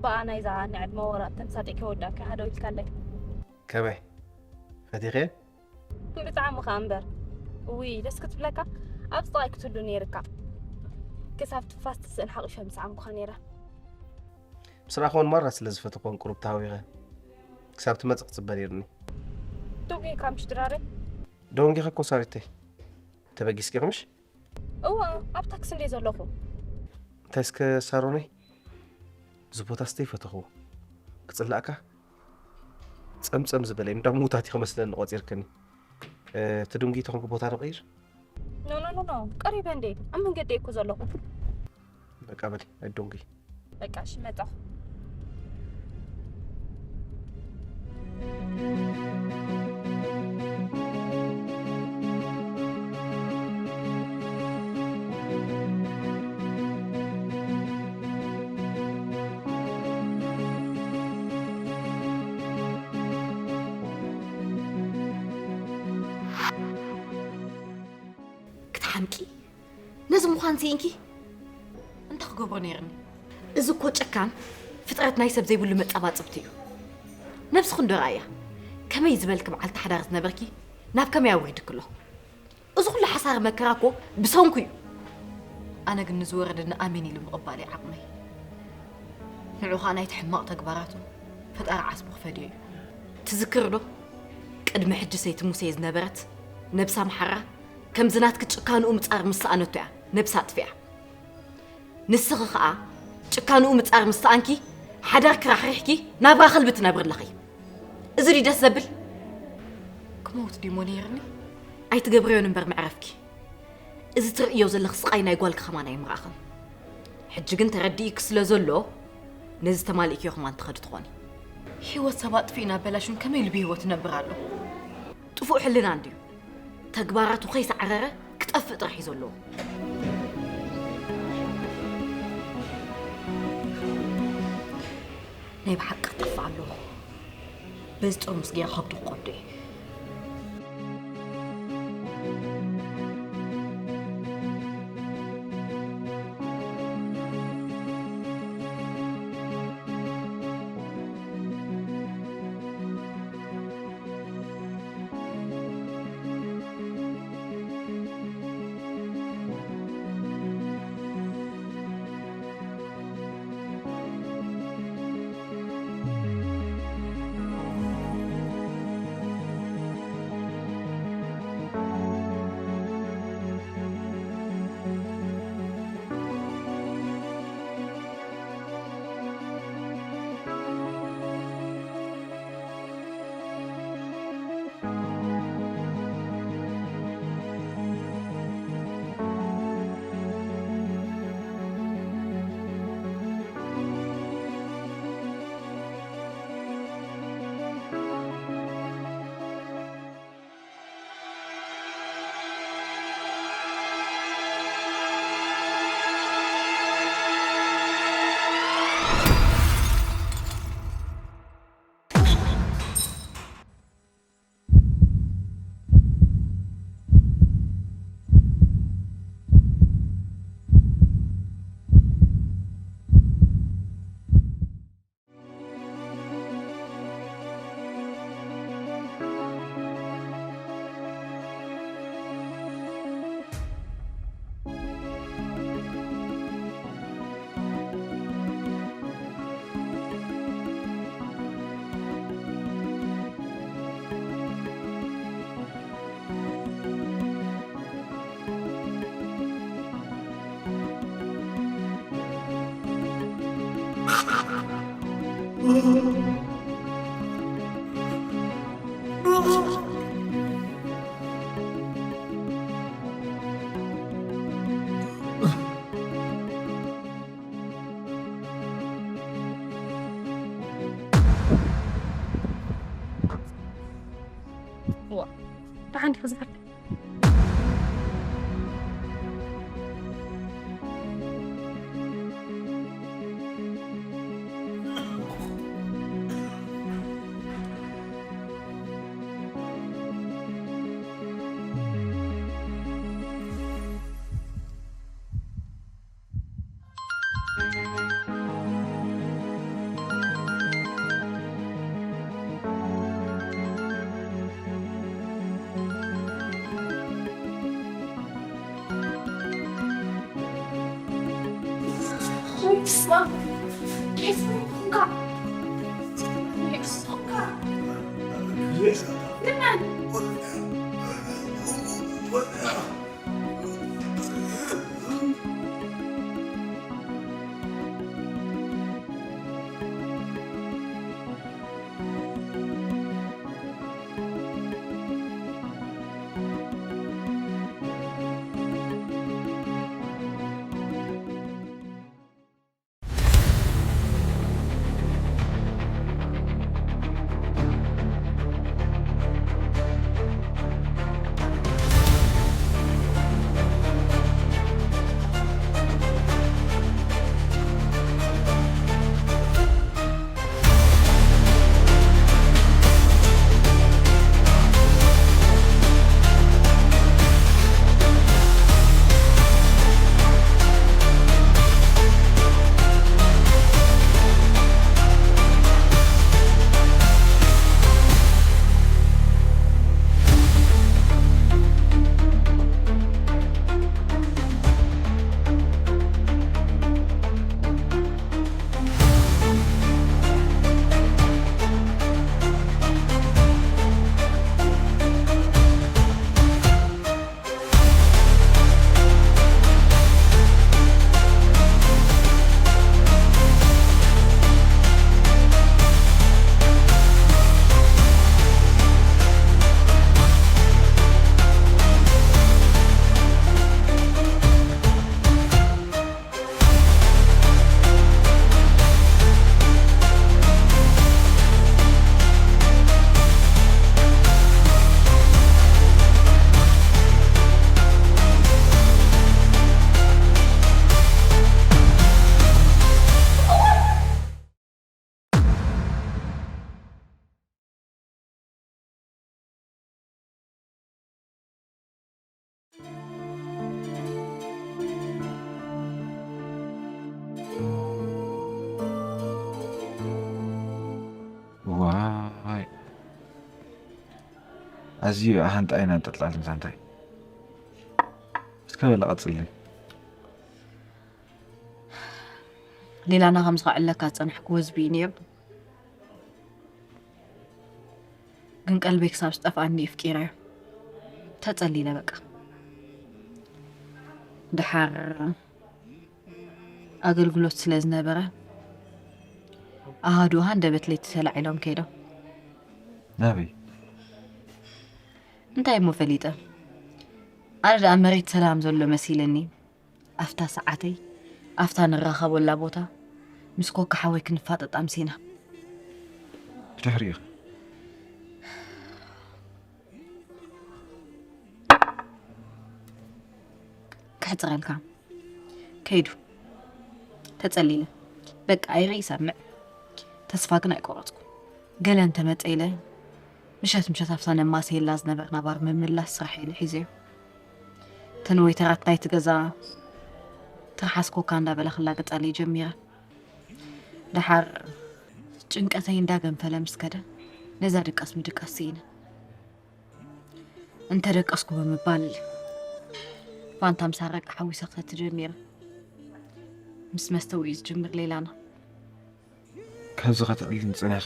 ብኣ ናይዛ ናይ ዕድመ ወረቐት ተመሳጢ ከወዳእካ ሃደው ኢልካለይ። ከመይ ፈቲኸ ብጣዕሚ ኸኣ እምበር ውይ ደስ ክትብለካ። ኣብ ጥቓይ ክትህሉ ነይርካ። ክሳብ ትንፋስ ትስእን ሓቒፈ ምስዓምኩኻ ነይረ። ምስ ረኣኽወን ማራ ስለ ዝፈተኽወን ቁሩብ ተሃዊኸ ክሳብ ትመጽእ ክጽበ ነይርኒ። ዶንጊ ካብ ምሽ ድራረይ ደንጊኸ እኮ ሳሪተይ። ተበጊስኪ ኢኺ ምሽ? እወ ኣብ ታክሲ እንደ ዘለኹ። እንታይ እስከ ሳሮነይ እዚ ቦታ ስተይ ፈተኽዎ ክጽላእካ ጸምጸም ዝበለ እንዳ ምውታት ኢኺ መስለኒ ቆጺርክኒ። እቲ ድንጉይ ተኾንኩ ቦታ ንቕይር። ኖ ኖ ኖ ኖ ቀሪበ እንዴ ኣብ መንገዲ እኮ ዘለኹ። በቃ በሊ ኣይዶንጉይ። በቃ እሺ መጣሁ። ክትሓምቂ ነዚ ምዃን ስኢንኪ እንታይ ክገብሮ ነይርኒ? እዚ እኮ ጨካን ፍጥረት ናይ ሰብ ዘይብሉ መጻባጽብቲ እዩ። ነብስኺ እንዶ ረኣያ ከመይ ዝበልኪ በዓልቲ ሓዳር ዝነበርኪ ናብ ከመይ ኣውሪድኪ ኣሎ? እዚ ኩሉ ሓሳር መከራ እኮ ብሰንኩ እዩ። ኣነ ግን ንዝወረደኒ ኣሜን ኢሉ ምቕባል እዩ ዓቕመይ። ንዑ ኸኣ ናይቲ ሕማቕ ተግባራቱ ፈጣሪ ዓስቡ ክፈድዮ እዩ። ትዝክሪ ዶ? ቅድሚ ሕጂ ሰይቲ ሙሴ ዝነበረት ነብሳ ምሓራ ከምዚ ናትኪ ጭካንኡ ምጻር ምስ ሰኣነቶ እያ ነብሳ ኣጥፊኣ። ንስኺ ኸኣ ጭካንኡ ምጻር ምስ ሰኣንኪ ሓዳርኪ ራሕሪሕኪ ናብራ ከልቢ ትነብሪ ኣለኺ። እዚ ድዩ ደስ ዘብል? ክመውት ድዩ እሞ ነይርኒ? ኣይትገብርዮን እምበር መዕረፍኪ። እዚ ትርእዮ ዘለኺ ስቓይ ናይ ጓልኪ ከማን ኣይምረኣኽን። ሕጂ ግን ተረዲእኪ ስለ ዘሎ ነዚ ተማሊእክዮ ከማን ትኸዲ ትኾኒ። ህይወት ሰብ ኣጥፊእን ኣበላሹን ከመይ ኢሉ ብህይወት ይነብር ኣሎ? ጥፉእ ሕልና እንድዩ። ተግባራቱ ከይሰዓረረ ክጠፍእ ጥራሕ እዩ ዘለዎ። ናይ ብሓቂ ክጠፍእ ኣለዎ። በዚ ጥርሙስ ገይረ ከብዱ ክቆዶ እየ። ዋ ደሓን ዲኹ ዝሓፍተይ? It's not. It's not. It's not. ዋይ፣ ኣዝዩ ኣሃንጣይና ጠልጣል ምሳንታይ እስከ በለ ቀጽልኒ። ሌላና ከም ዝኸዕለካ ዝጸናሕክዎ ዝብኢ ነይሩ። ግን ቀልበይ ክሳብ ዝጠፍኣኒ ኣፍቂረዮ። ተጸሊለ በቃ። ደሓር ኣገልግሎት ስለ ዝነበረ ኣሃዱ ሃንደበት ለይቲ ተላዒሎም ከይዶም። ናበይ? እንታይ እሞ ፈሊጠ? ኣነ ደኣ መሬት ሰላም ዘሎ መሲለኒ። ኣፍታ ሰዓተይ ኣፍታ ንራኸበላ ቦታ ምስ ኮካ ሓወይ ክንፋጠጥ ኣምሲና። ብድሕሪኡ ኸ? ከሕጽረልካ ከይዱ ተጸሊለ። በቃ ኣይርኢ ይሰምዕ ተስፋ ግን ኣይቆረጽኩ። ገለ እንተመጸ ኢለ ምሸት ምሸት ኣብታ ነማስየላ ዝነበርና ባር ምምላስ ስራሕ ኢለ ሒዘዮ። እተን ወይተራት ናይቲ ገዛ ትርሓስ ኮካ እንዳበላ ክላግጻ ለይ ጀሚረ። ደሓር ጭንቀተይ እንዳገንፈለ ምስ ከደ ነዛ ድቃስ ምድቃስ ስኢነ። እንተ ደቀስኩ ብምባል ፋንታ ምስ ኣረቂ ሓዊሰ ክሰቲ ጀሚረ። ምስ መስተ ውዒ ዝጅምር ሌላና። ካብዚ ከተዕልልኒ ጸኒሕኺ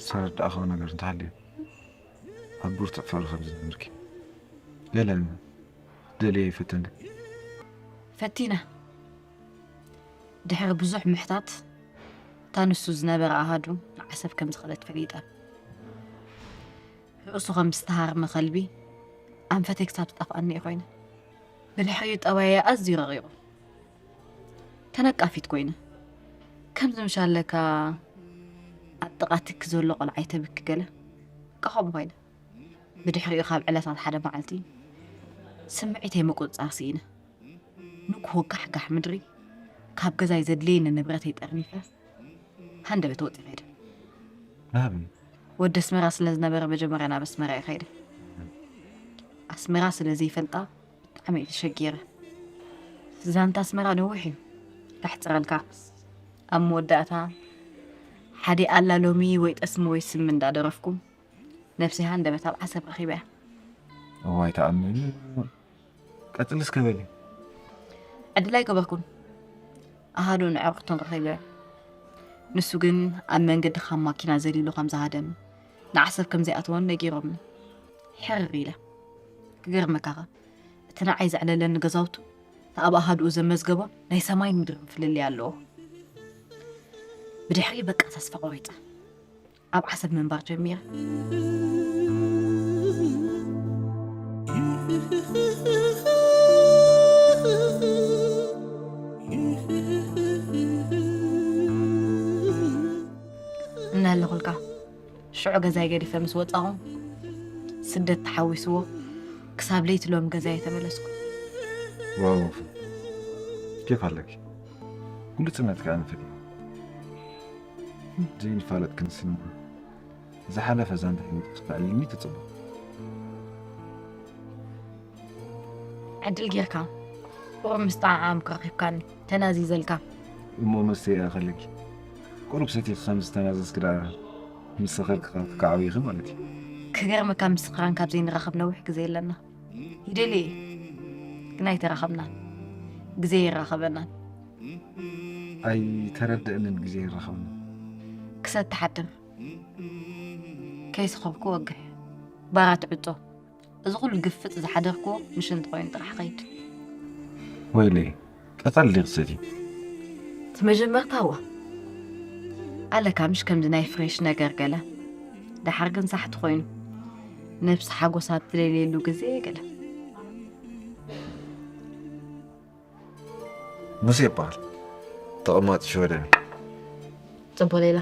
ዝተረዳእኽዎ ነገር እንተሃልዩ ኣብ ብርቱዕ ፍቕሪ ከም ዝነበርኪ ገለ ደልየ ይፈተንኪ። ፈቲነ። ድሕሪ ብዙሕ ምሕታት እታ ንሱ ዝነበረ ኣሃዱ ንዓሰብ ከም ዝኸደት ፈሊጠ። ርእሱ ከም ዝተሃርመ ከልቢ ኣንፈተይ ክሳብ ዝጠፍኣኒ እየ ኮይነ። ብድሕሪኡ ጠባየ ኣዝዩ ረቒቑ። ተነቃፊት ኮይነ። ከምዚ ምሻለካ ኣብ ጥቓ ትኪ ዘሎ ቆልዓ ይተብኪ ገለ። በቃ ከምኡ ኮይነ። ብድሕሪኡ ካብ ዕለታት ሓደ መዓልቲ ስምዒተይ ምቁጽጻር ስኢነ። ንግሆ ጋሕጋሕ ምድሪ ካብ ገዛይ ዘድልየኒ ንብረተይ ጠርኒፈ ሃንደበት ወፂ ከይደ። ናበይ? ወዲ ኣስመራ ስለ ዝነበረ መጀመርያ ናብ ኣስመራ እየ ከይደ። ኣስመራ ስለ ዘይፈልጣ ብጣዕሚ እየ ተሸጊረ። ዛንታ ኣስመራ ነዊሕ እዩ። ከሕፅረልካ። ኣብ መወዳእታ ሓደ ኣላ ሎሚ ወይ ጠስሚ ወይ ስሚ እንዳደረፍኩ ነብሰይ ሃንደበት ኣብ ዓሰብ ረኺበያ። እዋይ ተኣምር። ቀጽሊ እስከ በሊ። ዕድል ኣይገበርኩን። ኣሃዱን ኣዕሩኽቱን ረኺበ። ንሱ ግን ኣብ መንገዲ ካብ ማኪና ዘሊሉ ከም ዝሃደም ንዓሰብ ከም ዘይኣተወን ነጊሮምኒ። ሕርር ኢለ። ክገርመካ ኸ፣ እቲ ንዓይ ዘዕለለኒ ገዛውቱ፣ እቲ ኣብ ኣሃዱኡ ዘመዝገቦ ናይ ሰማይን ምድርን ፍልልይ ኣለዎ። ብድሕሪ በቃ ተስፋ ቆሪጸ። ኣብ ዓሰብ ምንባር ጀሚረ። እናለኹልካ ሽዑ ገዛይ ገዲፈ ምስ ወጻኹ፣ ስደት ተሓዊስዎ ክሳብ ለይቲ ሎም ገዛይ ተመለስኩ። ዋው፣ ኬፍ ኣለኪ። ግሉጽነት ከኣ ንፈትዮ። ዘይንፋለጥ ክንስንኩ ዝሓለፈ ዛንታ ህይወት ክተዕልልኒ ትጽበ። ዕድል ጌርካ ቁሩብ ምስጣዓዓም ክረኺብካኒ ተናዚዘልካ። እሞ መስተ ይኣኸለኪ። ቁሩብ ሰቲኺ ከም ዝተናዘዝኪ ደኣ ምስ ሰኸርኪ ክትከዓብይኺ ማለት እዩ። ክገርመካ ምስኽራን ካብ ዘይንራኸብ ነዊሕ ግዜ ኣለና። ይደልየ ግን ኣይተራኸብናን። ግዜ ይራኸበናን። ኣይተረድእንን ግዜ ይራኸብና። ክሰቲ ሓድር ከይስኸርኩ ወግሕ ባራት ዕጾ። እዚ ኩሉ ግፍጥ ዝሓደርክዎ ምሽ እንተኾይኑ ጥራሕ ኸይድ። ወይለይ ቀጸል ዲኺ ሰቲ? እቲ መጀመርታ እዋ ኣለካ ምሽ ከምዚ ናይ ፍሬሽ ነገር ገለ፣ ደሓር ግን ሳሕቲ ኮይኑ ነብሲ ሓጎስ ኣብ ትደልየሉ ግዜ ገለ። ሙሴ ይበሃል። ተቐማጢ ሽወደን እዩ። ጽቡቕ ሌላ፣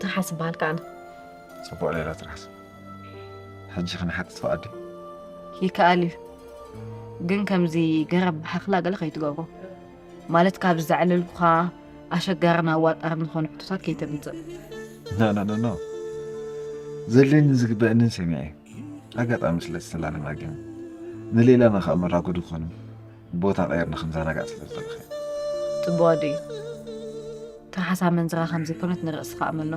ትርሓስ ይበሃል ከዓነ። ጽቡቕ ሌላ ትርሓስ። ሕጂ ክንሓትት ፍቓድ ድዩ? ይከኣል እዩ፣ ግን ከምዚ ገረብ ብሓኽላ ገለ ከይትገብሮ። ማለት ካብ ዘዕለልኩኻ ኣሸጋርን ኣዋጣርን ዝኾኑ ሕቶታት ከይተምጽእ። ኖ ኖ ኖ ኖ። ዘድልየንን ዝግበአንን ሰሚዐ። ኣጋጣሚ ስለ ዝተላለና ግን ንሌላ ንኸኣ መራጎዲ ክኾኑ ቦታ ቀይርና ክንዘናጋዕ ስለ ዝደለኻ። ጽቡቕ ኣደ እዩ። ትርሓስ ኣመንዝራ ከም ዘይኮነት ንርእስኻ ኣመኖ።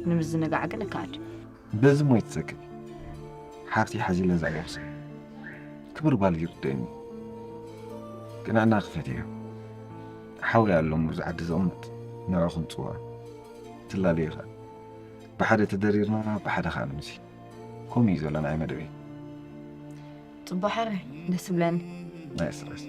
ንምዝንጋዕ ግን ይከኣል እዩ። በዚ ሞ ይትሰክፍ። ሓፍቲ ሓዚለ ዛዕባ ክሰብ ክብር ጓል ይርደኒ። ቅንዕና ክፈትዮ። ሓውያ ኣሎ ሙዝ ዓዲ ዝቕመጥ ንዑ ክንጽዋ። ትላለዩ ኸኣ። ብሓደ ተደሪርና ብሓደ ኸኣ ንምሲ። ከምኡ እዩ ዘሎ ናይ መደበይ። ጽቡቕ ሕረ ደስ ይብለኒ። ናይ ስረስ።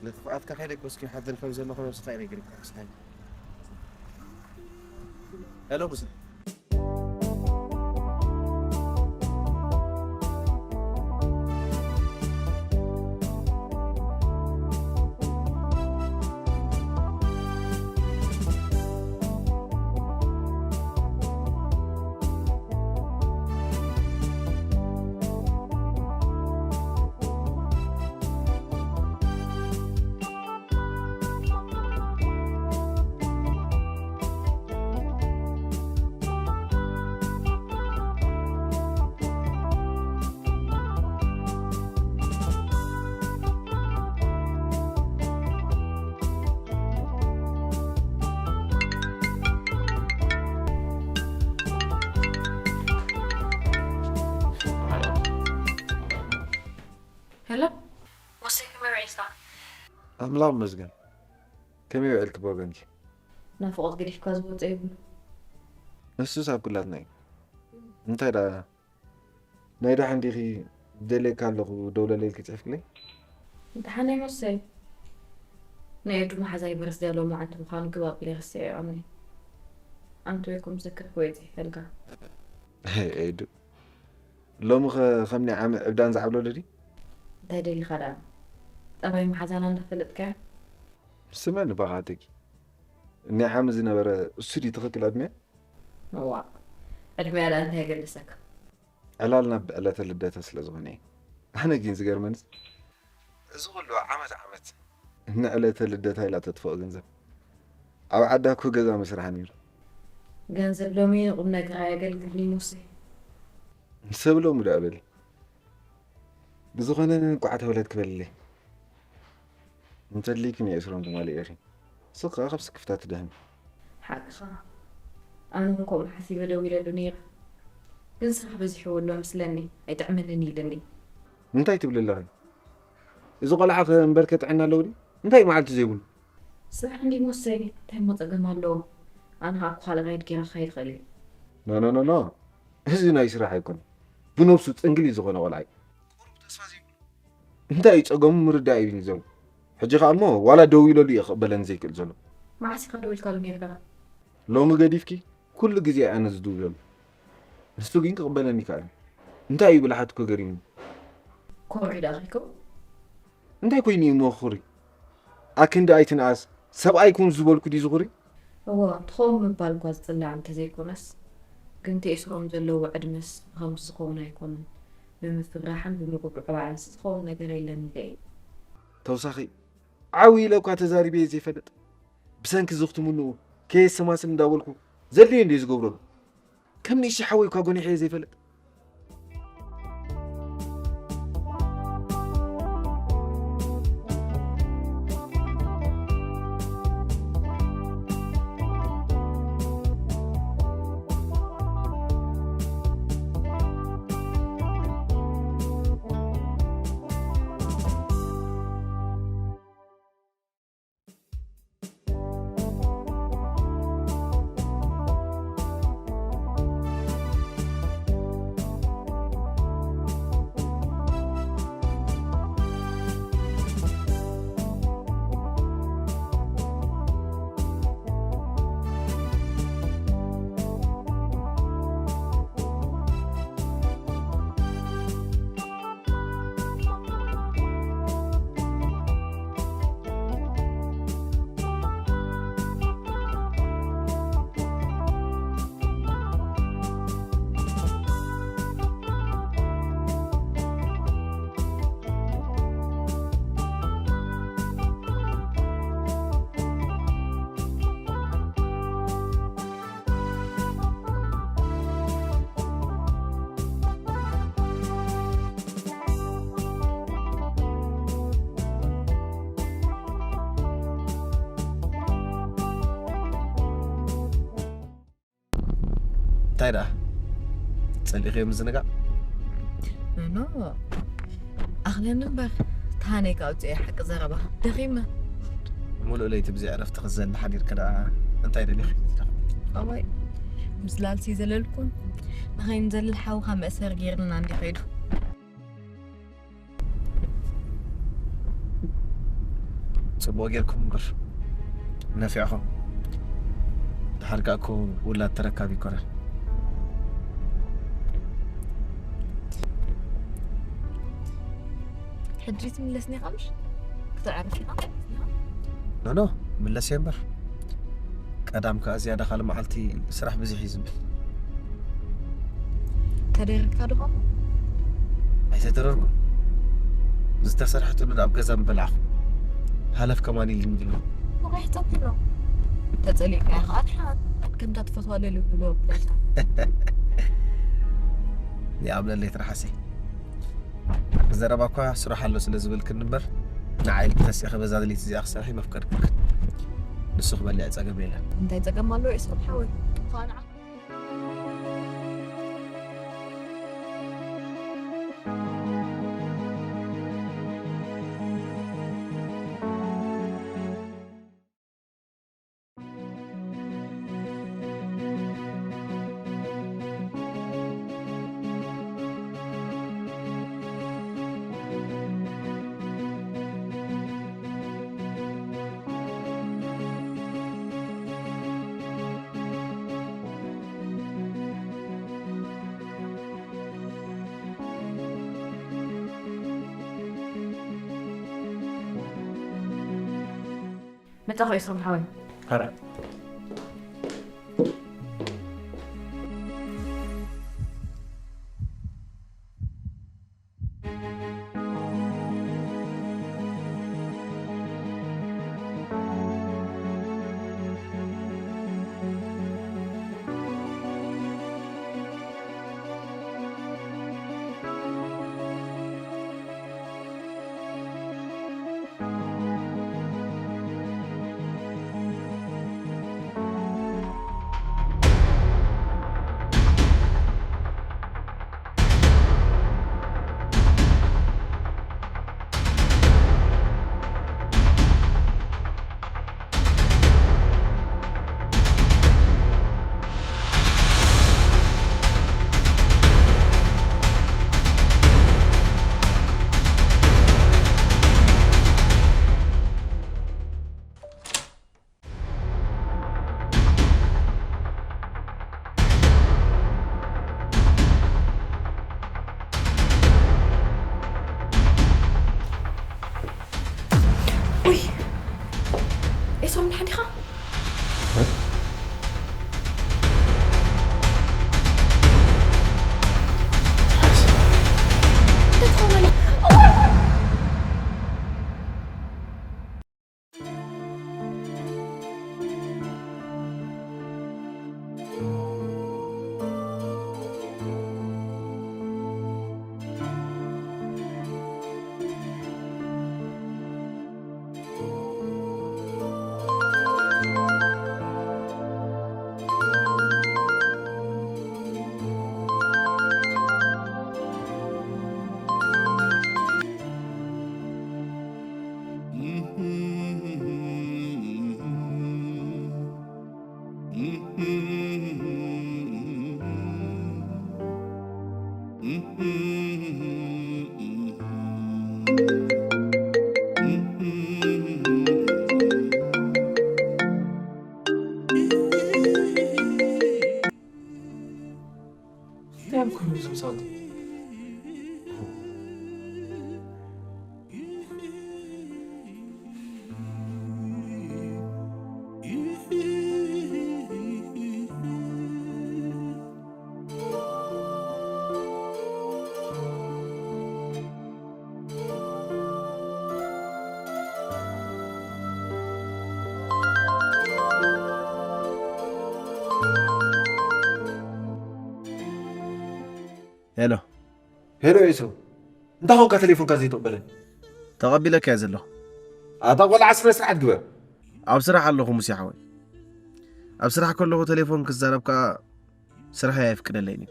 ንጥፍኣትካ ከይደገስኩ ይሓድር ከም ዘለኹ ነብስኻ ይነግርካ። ሄሎ ሙሴ። ሄሎ ሙሴ፣ ከመይ ውዒልካ? ኣምላኽ ይመስገን። ከመይ ውዒልኪ ብወገንኪ? ናፍቖት ገዲፍካ ዝወፀ የብሉ። ንሱስ ኣብ ኩላትና እዩ። እንታይ ደኣ ናይ ደሓን ዲኺ? ደልየካ ኣለኹ ደውለለይ ኢልኪ ጽሒፍክለይ? ደሓን እየ ሙሴ። ናይ ኤዱ መሓዛይ በርስደይ ሎማዓንቲ ምዃኑ ግብ ኣቢለ ረሲዐ ይቐኒ። ኣንቱ ወይኩም ዝክር ወይ ጽሒፈልካ። ኤዱ ሎሚ ኸ ከም ናይ ዓሚ ዕብዳን ዝዓብለሉ ድዩ? እንታይ ደሊኻ ደኣ? ጠባይ መሓዛና እንዳፈለጥካዮ? ስመኒ ባኻትኪ። ናይ ዓሚ ዝነበረ እሱ ድዩ ትኽክል ዕድመ? እዋ ዕድመያ ደኣ እንታይ የገድሰካ? ዕላልና ብዕለተ ልደታ ስለ ዝኾነ እዩ። ኣነ ግን ዝገርመንስ እዚ ኩሉ ዓመት ዓመት ንዕለተ ልደታ ኢላ ተጥፍኦ ገንዘብ ኣብ ዓዳ እኮ ገዛ ምስራሕ ነይሩ። ገንዘብ ሎሚ ንቁም ነገር ኣየገልግልን እዩ ሙሴ። ንሰብ ሎሚ ደኣ በል። ብዝኾነ እንቋዕ ተወለድኪ በልለይ። እንተድልይኪ ንየእስሮም ትማሊ ኤሪ። ንስኺ ከኣ ካብ ስክፍታ ትድሕኒ። ሓቅኻ። ኣነ እውን ከምኡ ሓሲበ ደዊለሉ ነይረ። ግን ስራሕ በዚሕዎ ኣሎ መስለኒ። ኣይጥዕመንን ኢልኒ። እንታይ ትብሊ ኣለኺ? እዚ ቆልዓ ከ እምበርከ ጥዕና ኣለዎ ድዩ? እንታይ መዓልቲ ዘይብሉ? ስራሕ እንዲ መወሰኒ እንታይ እሞ ጸገም ኣለዎ? ኣነ ኸኣ ኳል ራይድ ጌረ ክኸይድ ይኽእል እየ። ኖ ኖ ኖ ኖ። እዚ ናይ ስራሕ ኣይኮነን። ብነብሱ ጽንግሊ ዝኾነ ቆልዓ እዩ። ቁሩብ ተስፋ ዘይብሉ። እንታይ እዩ ጸገሙ ምርዳእ እዩ ዘሎ። ሕጂ ኸኣ እሞ ዋላ ደዊለሉ እየ ክቕበለኒ ዘይክእል ዘሎ። መዓስ ኢኻ ደዊልካሉ ነይርካ? ሎሚ ገዲፍኪ ኩሉ ግዜ ኣነ ዝድውለሉ። ንሱ ግን ክቕበለኒ ይከኣል። እንታይ እዩ ብልሓቱ እኮ ገሪሙኒ። ኮሪ ደኣ ከይከውን። እንታይ ኮይኑ እዩ እሞ ክኹሪ? ኣክንዲ ኣይትንኣስ፣ ሰብኣይ ኩን ዝበልኩ ድዩ ዝኹሪ? እወ፣ ትኸውን ምባል እኳ ዝጽላእ እንተዘይኮነስ፣ ግን ተኤስሮም ዘለዎ ዕድመስ ብኸምዚ ዝኸውን ኣይኮነን። ብምፍርራሕን ብምጉብዕባዕንስ ዝኸውን ነገር የለን ኢለ እየ። ተውሳኺ ዓው ኢለ እኳ ተዛሪበ እየ ዘይፈልጥ። ብሰንኪ ዝኽትምንኡ ከየሰማስል እንዳበልኩ ዘድልዮ እንድየ ዝገብረሉ። ከም ንእሽተይ ሓወይ እኳ ጎኒሐ እየ ዘይፈልጥ። እንታይ ደኣ ጸሊእኽዮ ምዝንጋዕ? ኖ ኣኽለኒ እምበር ተሃነይ ካብ ውፅአ ሓቂ ዘረባ ደኺመ። ሙሉእ ለይቲ ብዘይ ዕረፍቲ ክትዘሊ ሓዲርኪ ደኣ እንታይ ደሊኺ? ኣዋይ ምዝላልሲ ዘለልኩን ንኸይንዘልል ሓውኻ መእሰር ጌርና እንዲ ኸይዱ። ጽቡቕ ጌርኩም እምበር ነፊዕኹም። ድሓር ከኣ እኮ ውላድ ተረካቢ ይኮነን። ሕጂ ትምለስኒ ኢኻ ምሽ? ክትዕርፍ ኢኻ? ኖ ኖ ምለስ እየ እምበር ቀዳም ከኣ ዝያዳ ካልእ መዓልቲ ስራሕ ብዝሕ እዩ ዝብል። ተደሪርካ ዶ ከምኡ? ኣይተደረርኩን። ዝተሰርሐትሉ ኣብ ገዛ ምበላዕኹ ሃለፍ ከማን ኢልኒ ድሎ። ወጋሕ ተብሎ ተጸሊእካ ኢኻ ኣድሓን ከምታ ትፈትዋ ለልብሎ ብለልካ። ይኣብለለይ ትርሓሰይ። ዘረባ እኳ ስራሕ ኣሎ ስለ ዝበልክኒ እምበር ንዓይ ኢልኪ ተሲእኺ በዛ ለይቲ እዚኣ ክሰርሒ መፍቀድክልክን። ንሱ ክበልዕ ጸገም የለን። እንታይ ጸገም ኣለዎ ኤስሮም ሓወይ? መጻኹ ኤስሮም ሓወይ። ሶም ድሓን ዲኻ? ሄሎ። ሄሎ ኤሱ፣ እንታይ ኾንካ ቴሌፎንካ ዘይትቕበለኒ? ተቐቢለካ እየ ዘለኹ። ኣታ ቆልዓ ስነ ስርዓት ግበር። ኣብ ስራሕ ኣለኹ ሙሴ ሓወይ። ኣብ ስራሕ ከለኹ ቴሌፎን ክዛረብ ከኣ ስራሐይ ኣይፍቅደለይን እዩ።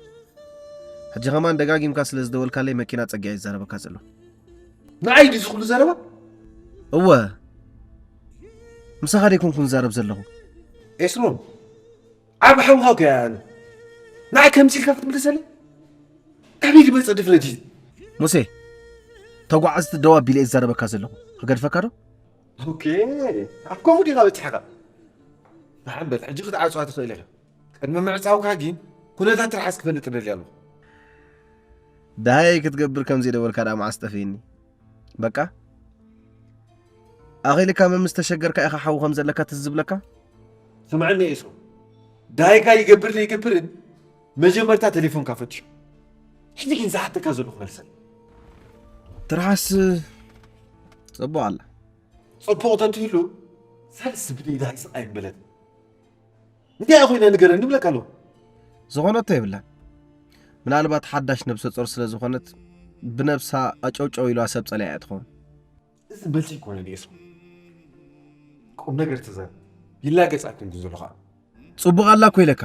ሕጂ ከማን ደጋጊምካ ስለ ዝደወልካለይ መኪና ጸጊዐ ይዛረበካ ዘለኹ። ንዓይ ድዩ ዝኹሉ ዘረባ? እወ። ምሳኻ ደይኮንኩ ዝዛረብ ዘለኹ። ኤስሮም፣ ዓቢ ሓውኻ እኮ እየ ኣነ። ንዓይ ከምዚ ኢልካ ክትምልሰለይ? ካበይ ዝመጸ ድፍረት እዩ? ሙሴ፣ ተጓዓዝቲ ደው ኣቢለ እየ ዝዛረበካ ዘለኹ። ክገድፈካ ዶ? ኦኬ፣ ኣብ ከምኡ ዲኻ በጺሕካ? ደሓን በል፣ ሕጂ ክትዓጽዋ ትኽእል ኢኻ። ቅድሚ ምዕጻውካ ግን ኩነታት ትርሓስ ክፈልጥ እደሊ ኣለኹ። ደሃየይ ክትገብር ከም ዘይደወልካ ደኣ መዓስ ጠፊእኒ? በቃ፣ ኣኺልካ መምስ ተሸገርካ ኢኻ ሓዊ ከም ዘለካ ትዝ ዝብለካ? ስምዓኒ ኤሱ፣ ደሃይካ ይገብር ዘይገብርን መጀመርታ ቴሌፎንካ ፈትሾ። ሕጂ ግን ዝሓተካ ዘለኹ መልሰኒ። ትርሓስ ጽቡቕ ኣላ። ጽቡቕ ተንትህሉ ሳልስ ብደይ ደሃይ ስቕ ኣይበለት። እንታይ ኮይና ንገረኒ ንብለካ ኣለኹ። ዝኾነቶ የብላን። ምናልባት ሓዳሽ ነብሰ ጾር ስለ ዝኾነት ብነብሳ ኣጨውጨው ኢልዋ ሰብ ጸሊኣ እያ ትኸውን። እዚ መልሲ ኣይኮነን ኤሱ። ቁም ነገር ተዛረብ። ይላገጽ ኣይኮንኩን ዘለኹ ኣነ። ጽቡቕ ኣላ እኮ ኢለካ።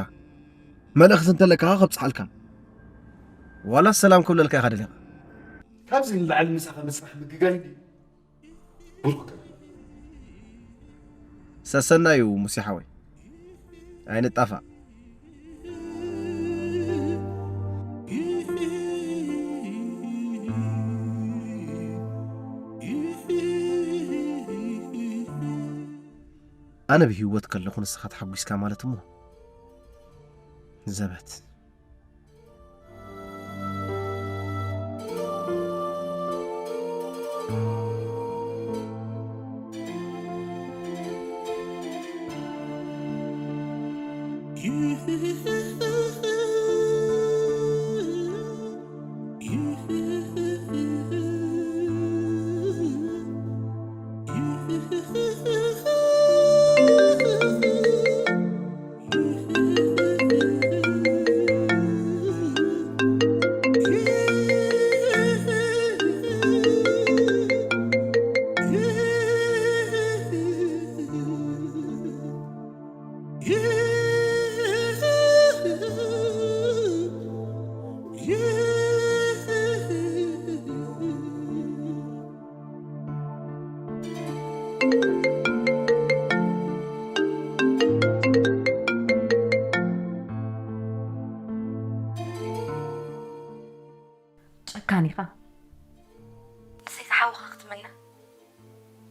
መልእኽቲ እንተለካ ከብጽሓልካ። ዋላ ሰላም ክብለልካ ኢኻ ደሊኻ። ካብዚ ንላዕሊ ምሳኻ ምጽናሕ ምግጋይ እንድዩ። ብሩኽ ቀን። ሰሰናዩ ሙሴ ሓወይ። ኣይንጣፋእ። ኣነ ብህይወት ከለኹ ንስኻ ተሓጒስካ ማለት እሞ ዘበት። ጨካን ኢኻ። ንሰይቲ ሓውኻ ክትምነ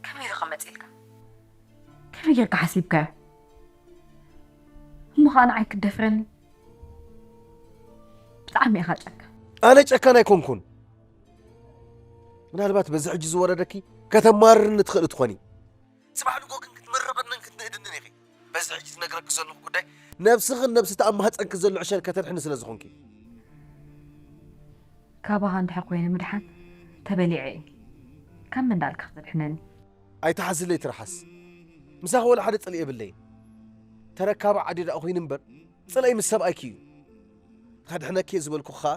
ከመይ ኢሉ ከመጽእልካ? ከመይ ጌርካ ሓሲብካዮ? እሞ ኸኣ ንዓይ ክትደፍረኒ? ብጣዕሚ ኢኻ ጨካን። ኣነ ጨካን ኣይኮንኩን። ምናልባት በዚ ሕጂ ዝወረደኪ ከተማርርኒ ትኽእሊ ትኾኒ። ጽባሕ ንግሆ ግን ክትምርቕንን ክት-፣ በዚ ሕጂ ዝነግረኪ ዘለኹ ጉዳይ ነብስኽን ነብሲ ተኣማህፀንኪ ዘሎ ዕሸል ከተድሕኒ ስለ ዝኾንኪ። ካባኻ እንድሕር ኮይነ ምድሓን ተበሊዐ እየ። ካብ መን ዳልካ ክተድሕነኒ? ኣይትሓዝለይ ትርሓስ። ምሳኺ ወላ ሓደ ፅልኢ የብለይን። ተረካቢ ዓዲ ደኣ ኮይኑ እምበር ፅልኢ ምስ ሰብኣይኪ እዩ። ከድሕነኪ እየ ዝበልኩ ኸኣ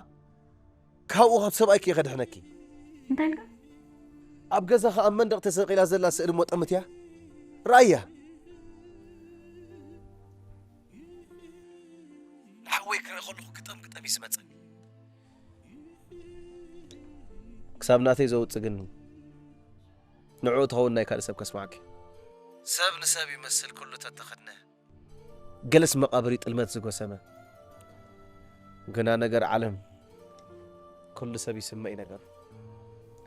ካብኡ ካብ ሰብኣይኪ እየ ከድሕነኪ። እንታይ ኢልካ? ኣብ ገዛኻ ኣብ መንደቕ ተሰቒላ ዘላ ስእሊ ሞጠምት እያ። ርኣያ። ንሓወይ ክርኢ ከለኹ ግጠም ግጠም እዩ ዝመጸኒ። ክሳብ ናተይ ዘውጽእ ግን ንዕኡ ትኸውን ናይ ካልእ ሰብ ከስማዓኪ። ሰብ ንሰብ ይመስል ኩሉ ተተኸድነ። ገለስ መቓብር እዩ ጥልመት ዝጎሰመ። ግና ነገር ዓለም ኩሉ ሰብ ይስመ እዩ ነገሩ።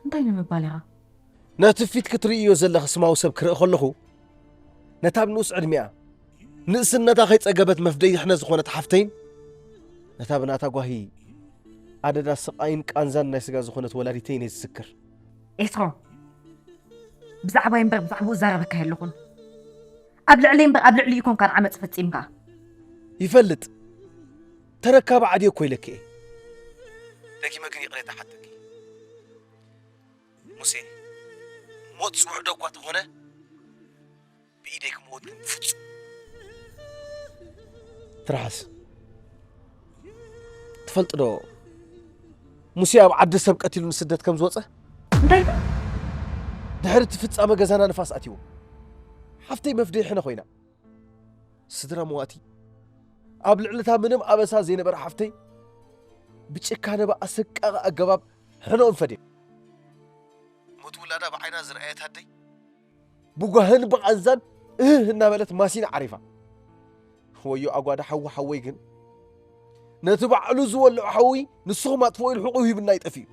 እንታይ ንምባል ኢኻ? ነቲ ፊት ክትርእዮ ዘለኺ ስማዊ ሰብ ክርኢ ከለኹ ነታ ኣብ ንኡስ ዕድሚኣ ንእስነታ ከይጸገበት መፍደይ ሕነ ዝኾነት ሓፍተይን ነታ ብናታ ጓሂ ኣደዳ ስቓይን ቃንዛን ናይ ስጋ ዝኾነት ወላዲተይን እየ ዝዝክር። ኤስሮም፣ ብዛዕባይ እምበር ብዛዕባኡ እዛረበካ የለኹን። ኣብ ልዕለይ እምበር ኣብ ልዕሊኡ ኮንካ ንዓመፅ ፈፂምካ። ይፈልጥ ተረካቢ ዓድዮ እኮ ኢለኪ እየ። ደጊመ ግን ይቕሬታ ሓተኪ ሙሴ። ሞት ዝውሕዶ እኳ ተኾነ ብኢደይ ክመውት ግን ብፍጹም። ትርሓስ ትፈልጥ ዶ ሙሴ ኣብ ዓዲ ሰብ ቀቲሉ ንስደት ከም ዝወፀ? እንታይ ኢልካ? ድሕሪ እቲ ፍጻመ ገዛና ንፋስ ኣትይዎ። ሓፍተይ መፍደይ ሕነ ኮይና። ስድራ መዋቲ ኣብ ልዕሊ እታ ምንም ኣበሳ ዘይነበረ ሓፍተይ ብጭካነ ብኣሰቃቒ ኣገባብ ሕነኦም ፈድዮም። ሞት ውላዳ ብዓይና ዝረኣየት ኣደይ ብጓህን ብቓንዛን እህህ እናበለት ማሲና ዓሪፋ። ወዮ ኣጓዳ ሓዊ ሓወይ ግን ነቲ ባዕሉ ዝወልዖ ሓዊ ንስኹም ኣጥፍኡ ኢሉ ሕቑ ሂብና ይጠፍእ እዩ።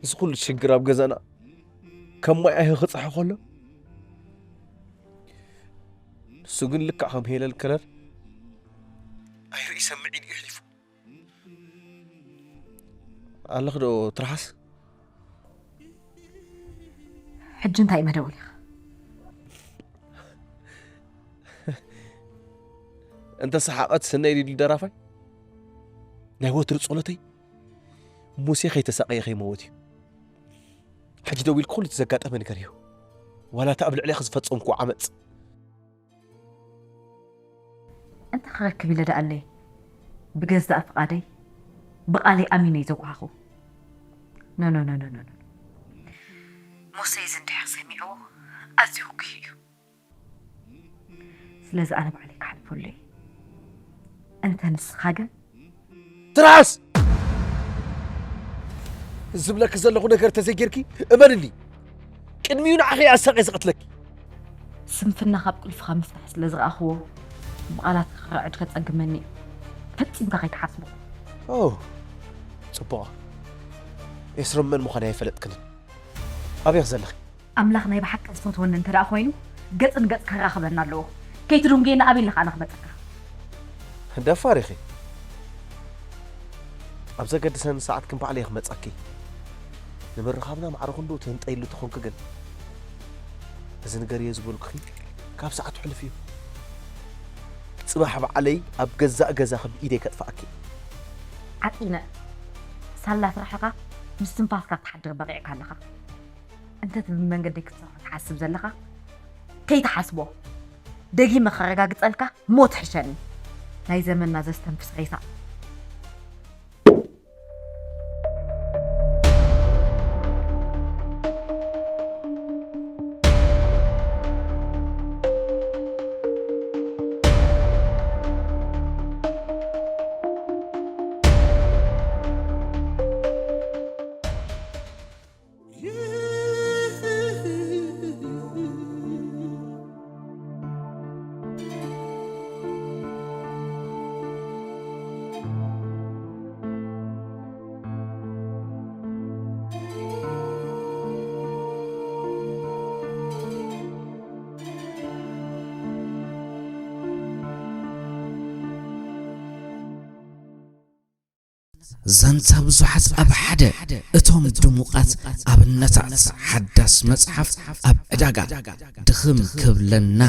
እዚ ኩሉ ሽግር ኣብ ገዛና ከም ማይ ኣይኺ ክፅሒ ከሎ ንሱ ግን ልክዕ ከም ሄለን ከለር ኣይርኢ ሰምዕ ኢሉ ይሕሊፉ። ኣለኽ ዶ ትርሓስ? ሕጂ እንታይ እዩ መደወሊኻ? እንተ ሰሓቐት ስነይ ዲሉ ደራፋይ ናይ ወትሩ ጸሎተይ ሙሴ ከይተሳቐየ ከይመወት እዩ። ሕጂ ደው ኢልኩ ኩሉ እቲ ዘጋጠመ ንገርዮ። ዋላ እቲ ኣብ ልዕሌኺ ዝፈጸምኩ ዓመጽ። እንተ ክረክብ ኢለ ደኣለይ ብገዛእ ፍቓደይ ብቓለይ ኣሚነ እዩ ዘጓሃኹ። ኖ ኖ ኖ ኖ ኖ። ሙሴ እዚ እንድሕር ሰሚዕዎ ኣዝዩ ክጉሂ እዩ። ስለዚ ኣነ ባዕለይ ክሓልፈሉ እየ። እንተ ንስኻ ግን ትርሓስ! ዝብለኪ ዘለኹ ነገር ተዘይጌርኪ እመንኒ። ቅድሚኡ ንዓኺ ኣሳቒ ዝቐትለኪ። ስንፍና ካብ ቁልፍኻ ምፍታሕ ስለ ዝረኣኽዎ ብቓላት ክርዕድ ከጸግመኒ እዩ። ፈጺምካ ከይትሓስቦ። ኦ ጽቡቕ። ኤስሮም መን ምዃን ኣይፈለጥክንን። ኣበይ ዘለኺ? ኣምላኽ ናይ ብሓቂ ዝፈትወኒ እንተ ደኣ ኮይኑ ገጽ ንገጽ ከራኽበና ኣለዎ። ከይትድንጉየኒ ኣበይ ኣለኻ ኣነ ክመጸካ? ደፋር ኢኺ። ኣብ ዘገድሰኒ ሰዓት ግን ባዕለይ ክመጸኪ። ንምርኻብና ማዕረ ክንዱ ትህንጠይሉ ተኾንኪ ግን እዚ ንገርዮ ዝበልኩኺ ካብ ሰዓቱ ሕልፍ እዩ። ጽባሕ ባዕለይ ኣብ ገዛእ ገዛኺ ብኢደይ ከጥፍኣኪ። ዓጢነ ሳላ ስራሕኻ ምስ ትንፋስካ ክትሓድር በቒዕካ ኣለኻ። እንተ እቲ ብመንገደይ ክትሰርሖ ትሓስብ ዘለኻ ከይትሓስቦ። ደጊመ ከረጋግጸልካ ሞት ሕሸኒ። ናይ ዘመንና ዘስተንፍስ ሬሳ። ዛንታ ብዙሓት ኣብ ሓደ፣ እቶም ድሙቓት ኣብነታት። ሓዳስ መጽሓፍ ኣብ ዕዳጋ። ድኽም ክብለና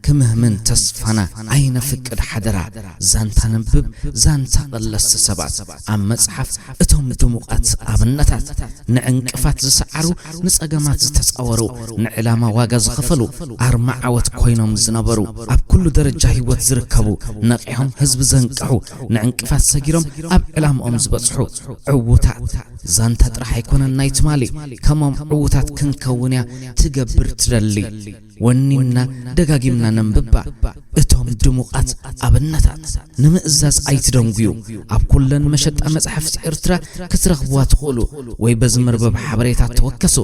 ክምህምን ተስፋና ኣይነፍቅድ ሓደራ። ዛንታ ነንብብ፣ ዛንታ ቀለስቲ ሰባት። ኣብ መጽሓፍ እቶም ድሙቓት ኣብነታት። ንዕንቅፋት ዝሰዓሩ፣ ንጸገማት ዝተጻወሩ፣ ንዕላማ ዋጋ ዝኸፈሉ፣ ኣርማ ዓወት ኮይኖም ዝነበሩ፣ ኣብ ኩሉ ደረጃ ህይወት ዝርከቡ፣ ነቒሖም ህዝቢ ዘንቅሑ፣ ንዕንቅፋት ሰጊሮም ኣብ ዕላምኦም ዝበጽሑ ዕዉታት። ዛንታ ጥራሕ ኣይኮነን ናይ ትማሊ፣ ከሞም ዕዉታት ክንከውን እያ ትገብር ትደሊ። ወኒንና ደጋጊምና ነንብባ። እቶም ድሙቓት ኣብነታት ንምእዛዝ ኣይትደንጉዩ። ኣብ ኩለን መሸጣ መጻሕፍቲ ኤርትራ ክትረኽብዋ ትኽእሉ፣ ወይ በዚ መርበብ ሓበሬታ ተወከሱ።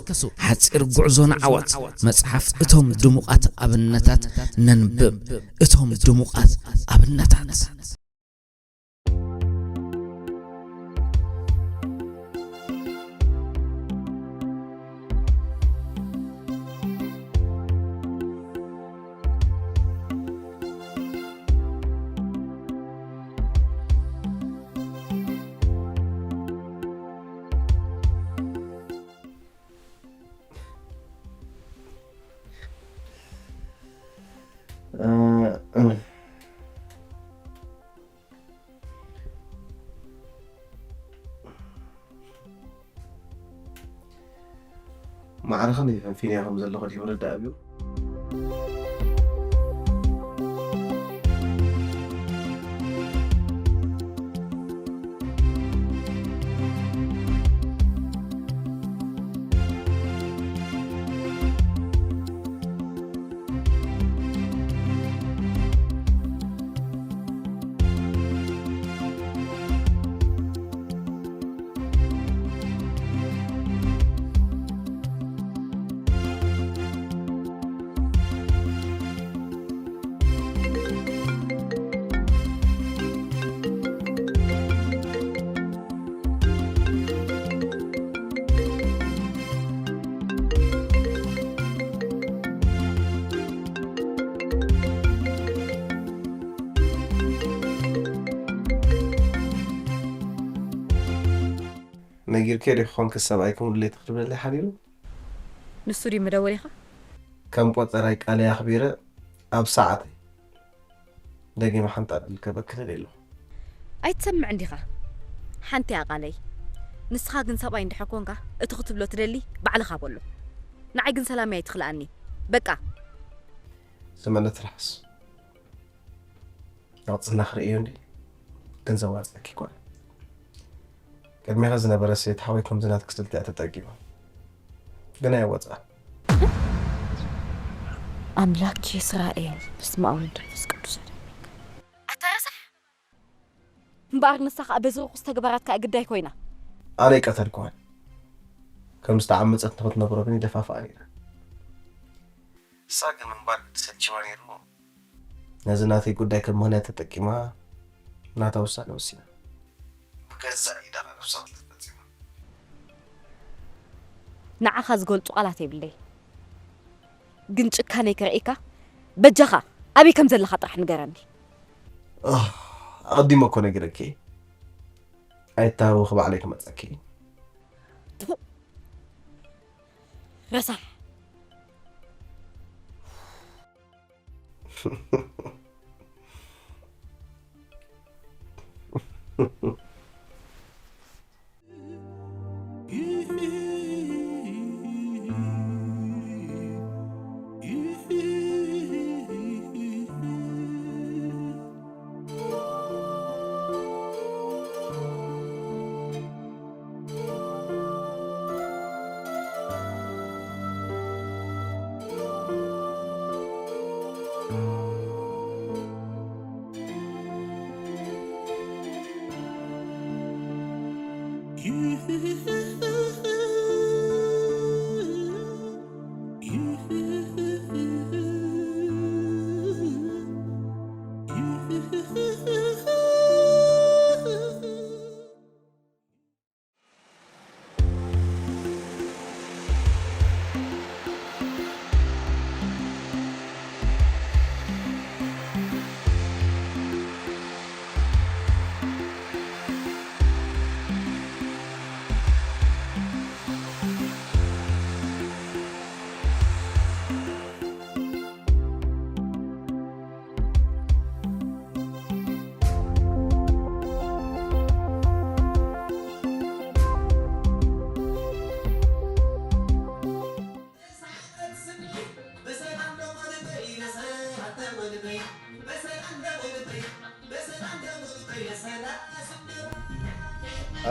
ሓጺር ጉዕዞ ንዓወት። መጽሓፍ እቶም ድሙቓት ኣብነታት ነንብብ። እቶም ድሙቓት ኣብነታት። ማዕረ ከመይ ፈንፊንያ ከም ዘለኹ ድዩ ምርዳእ ኣብዩ? ነጊርክዮ ዲኺ ኾንኪ ሰብኣይኪ ሙሉእ ለይቲ ክድውለለይ ሓዲሩ? ንሱ ድዩ መደወሊኻ? ከም ቆጸራይ ቃለይ ኣኽቢረ ኣብ ሰዓተይ ደጊመ ሓንቲ ዕድል ክህበኪ ደልየ ኣለኹ። ኣይትሰምዕን ዲኻ? ሓንቲ እያ ቃለይ። ንስኻ ግን ሰብኣይ እንድሕር ኮንካ፣ እቲ ክትብሎ ትደሊ ባዕልኻ በሎ። ንዓይ ግን ሰላመይ ኣይትኽልኣኒ። በቃ። ዝመነ ትርሓስ። ቅጽልና ክርእዮ እንዲ ገንዘብ ዋጽኣኪ ይኮነ። ቅድሜኻ ዝነበረ ሰይቲ ሓወይ ከምዚ ናትኪ ስልቲ እያ ተጠቂማ። ግን ኣየወጽኣን። ኣምላክ እስራኤል፣ በስመ ኣብ ወወልድ ወመንፈስ ቅዱስ። ኣታ ረሳሕ! እምበኣር ንሳ ኸኣ በዚ ርኹስ ተግባራትካ ግዳይ ኮይና። ኣነ ኣይቀተልክዋን። ከም ዝተዓመጸት ንኽትነብሮ ግን ይደፋፍኣ ነይረ። ንሳ ግን ምንባር ግዲ ሰልችዋ ነይሩ። ነዚ ናተይ ጉዳይ ከም ምኽንያት ተጠቂማ ናታ ውሳነ ወሲና። ብገዛእ ኢዳ ነብሳ ቅትለት ፈጺማ። ንዓኻ ዝገልጹ ቃላት የብለይ። ግን ጭካነይ ከርእየካ፣ በጃኻ ኣበይ ከም ዘለኻ ጥራሕ ንገረኒ። ኣህ፣ ኣቐዲመ እኮ ነጊረኪ። ኣይተሃወኺ፣ ባዕለይ ክመጸኪ። ትፉእ ረሳሕ።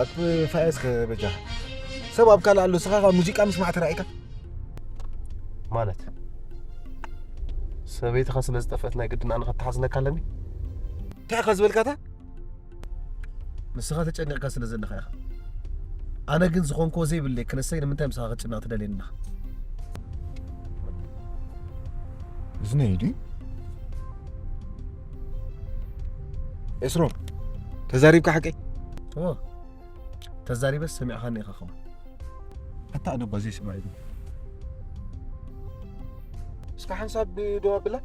ኣት ፋያስ ከበጃ ሰብ ኣብ ካልእ ኣሎ። ስኻ ካብ ሙዚቃ ምስማዕ ተራኢካ ማለት ሰበይትኻ ስለ ዝጠፍአት ናይ ግድን ኣነ ከተሓዝነካ ኣለኒ። እንታይ ኢኻ ዝበልካታ? ንስኻ ተጨኒቕካ ስለ ዘለኻ ኢኻ። ኣነ ግን ዝኾንክዎ ዘይብለይ ክነሰይ ንምንታይ ምሳኻ ክጭነቕ ትደልየኒ ኣለኻ? እዝነ ሂዱ። ኤስሮም፣ ተዛሪብካ ሓቀይ? እዎ፣ ተዛሪበስ ሰሚዕኻኒ ኢኻ ኸማ። ኣታ ኣነ እባ ዘይስማዕ ኢሉ። እስካ ሓንሳብ ደው ኣብላ።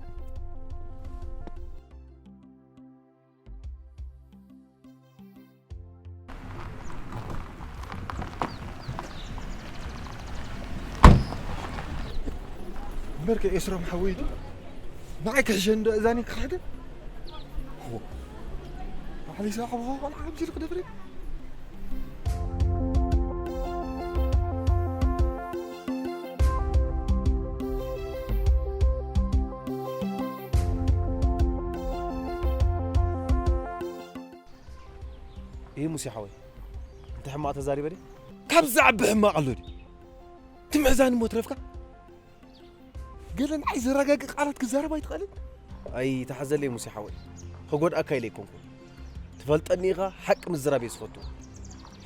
እምበርከ ኤስሮም ሓወይ ዶ ንዓይ ክሕሸኒ ዶ እዛኒ ክኽሕደ? ባዕለይ ሰብኣኻ ብኸ ቆልዓ ከምዚ ኢሉ ክደፍረ? ይህ ሙሴ ሓወይ፣ እንተ ሕማቕ ተዛሪበ ድየ? ካብዚ ዓቢ ሕማቕ ኣሎ ድዩ? ትምሕዛኒ እሞ ትረፍካ? ገለ ንዓይ ዘረጋግእ ቃላት ክዛረብ ኣይትኽእልን? ኣይትሓዘለይ ሙሴ ሓወይ፣ ክጎድኣካ ኢለ ኣይኮንኩን። ትፈልጠኒ ኢኻ፣ ሓቂ ምዝራብ እየ ዝፈቱ።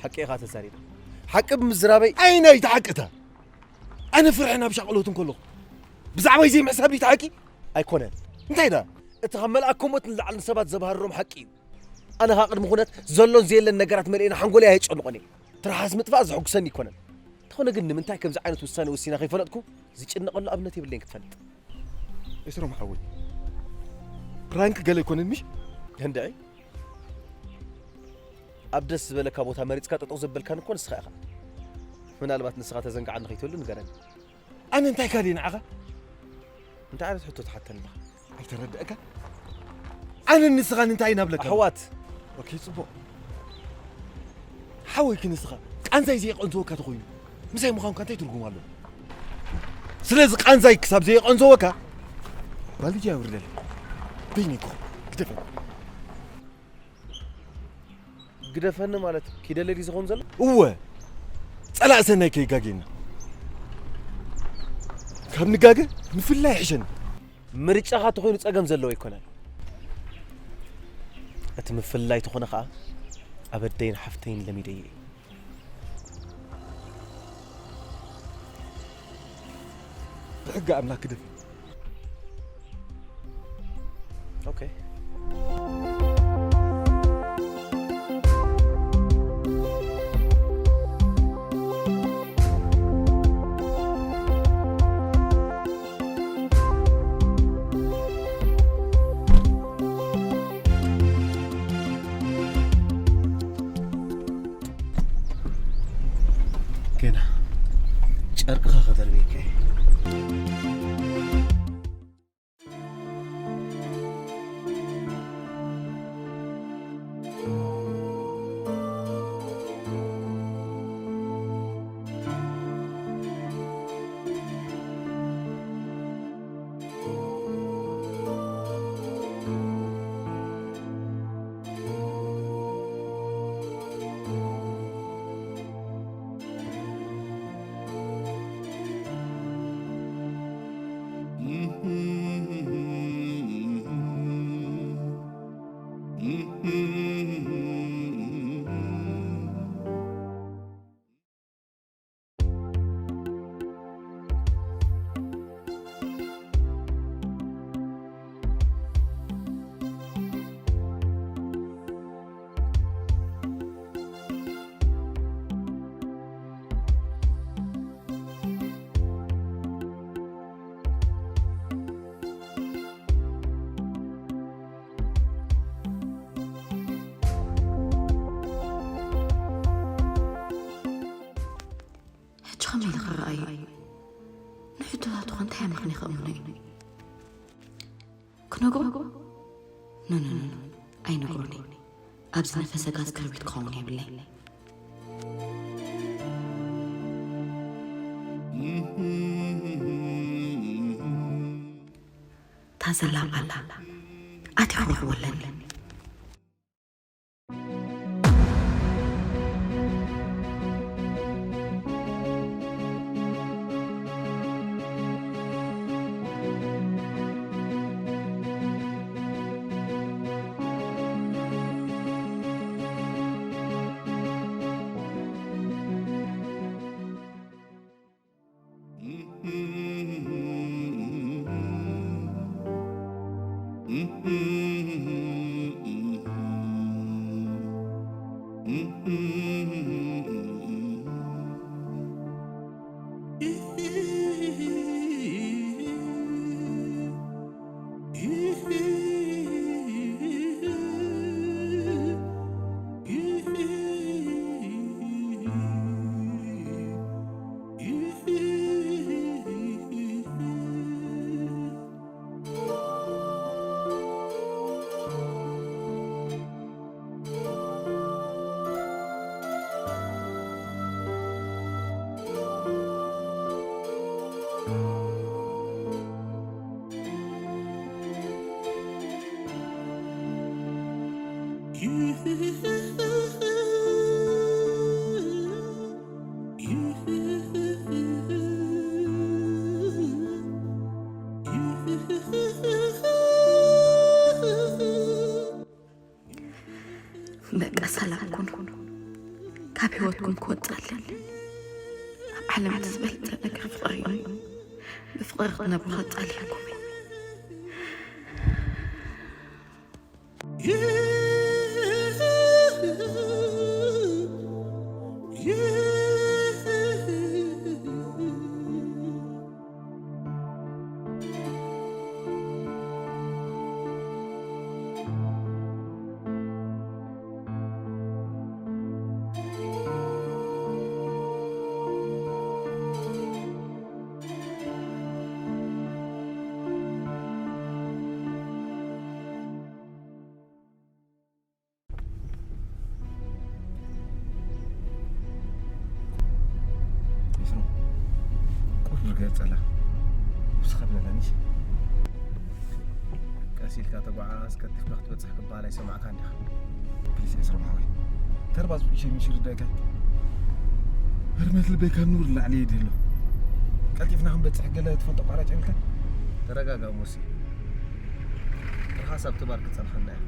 ሓቂ ኢኻ ተዛሪበ። ሓቂ ብምዝራበይ ኣይ ናይ ተሓቅታ? ኣነ ፍርሒ ናብ ሻቕሎት እንከለኹ ብዛዕባይ ዘይምሕሳብ ድዩ ተሓቂ? ኣይኮነን። እንታይ ደኣ? እቲ ካብ መልኣከ ሞት ንላዕሊ ንሰባት ዘባህርሮም ሓቂ እዩ። ኣነ ኸኣ ቅድሚ ኩነት ዘሎን ዘየለን ነገራት መሊኤ ንሓንጎለይ ኣየጨንቖን እየ። ትርሓስ ምጥፋእ ዘሐጉሰኒ ኣይኮነን። እንተኾነ ግን ንምንታይ ከምዚ ዓይነት ውሳኔ ወሲና ከይፈለጥኩ ዝጭነቐሉ ኣብነት የብለይን ክትፈልጥ። ኤስሮም ሓወይ፣ ፕራንክ ገለ ኣይኮነን ምሽ? እንድዒ ኣብ ደስ ዝበለካ ቦታ መሪጽካ ጠጠው ዘበልካኒ እኮ ንስኻ ኢኻ። ምናልባት ንስኻ ተዘንግዓኒ ከይትህሉ ንገረኒ። ኣነ እንታይ ካልእ ንዓኻ? እንታይ ዓይነት ሕቶ ትሓተኒ ኣለኻ? ኣይተረድአካ? ኣነ ንስኻ እንታይ ኢና ብለካ? ኣሕዋት። ኦኬ፣ ጽቡቕ። ሓወይኪ ንስኻ ቃንዛይ ዘየቐንዘወካ ተኾይኑ ምሳይ ምዃንካ እንታይ ትርጉም ኣለዎ? ስለዚ ቃንዛይ ክሳብ ዘየቐንዘወካ ባልጃ የውርደለይ። በይነይ ኮ ግደፈ። ግደፈኒ ማለት ኪደለይ ድዩ ዝኸውን ዘሎ? እወ፣ ጸላእ ሰናይ ከይጋገየና። ካብ ንጋገ ምፍላይ ይሕሸኒ። ምርጫኻ ተኾይኑ ጸገም ዘለዎ ኣይኮነን። እቲ ምፍላይ ተኾነ ኸኣ ኣብ ኣደይን ሓፍተይን ለሚደዮ እየ። ብሕጊ ኣምላክ ግደፍ። ኦኬ። ገና ጨርቅኻ ከደርብየካ እየ። ሕጂ ከመይ ኢለ ክረኣዮ? ንሕቶታቱ ኸ እንታይ ኣምልኽኒ ክእምኖ እዩ? ክነግሮ? ኖ፣ ኖ፣ ኖ፣ ኖ። ኣይነግሮን እየ። ኣብዚ ነፈሰ ጋዝ ክርቢት ክኸውን የብለይ። እታ ዘላ ቃላ ኣትየ ክረኽቦ ኣለኒ። በቃ ሰላም ኩኑ። ካብ ህይወትኩም ክወፅኣለን። ኣብ ዓለም እቲ ዝበልፀ ነገር ፍቕሪ እዩ። ብፍቕሪ ክትነብሩ ከፃልየኩም እዩ። ይስሩ፣ ቁሩብ ዝገር ጸላ ውስኻ ብለላኒሽ። ቀስ ኢልካ ተጓዓዝ፣ ቀልጢፍካ ክትበጽሕ ክበሃል ኣይሰማዕካን ዲኻ? ፕሊስ ኤስሮም ሓወይ፣ ተርባ ዝብሽ የሚሽር ዳይካ። ህርመት ልበይ ካብ ንቡር ላዕሊ ይድህሎ። ቀልጢፍና ክንበጽሕ ገለ ትፈልጦ ኣቋራጭ የብልካ? ተረጋጋ ሙሴ። ትርሓስ ኣብቲ ባር ክጸንሓና እያ።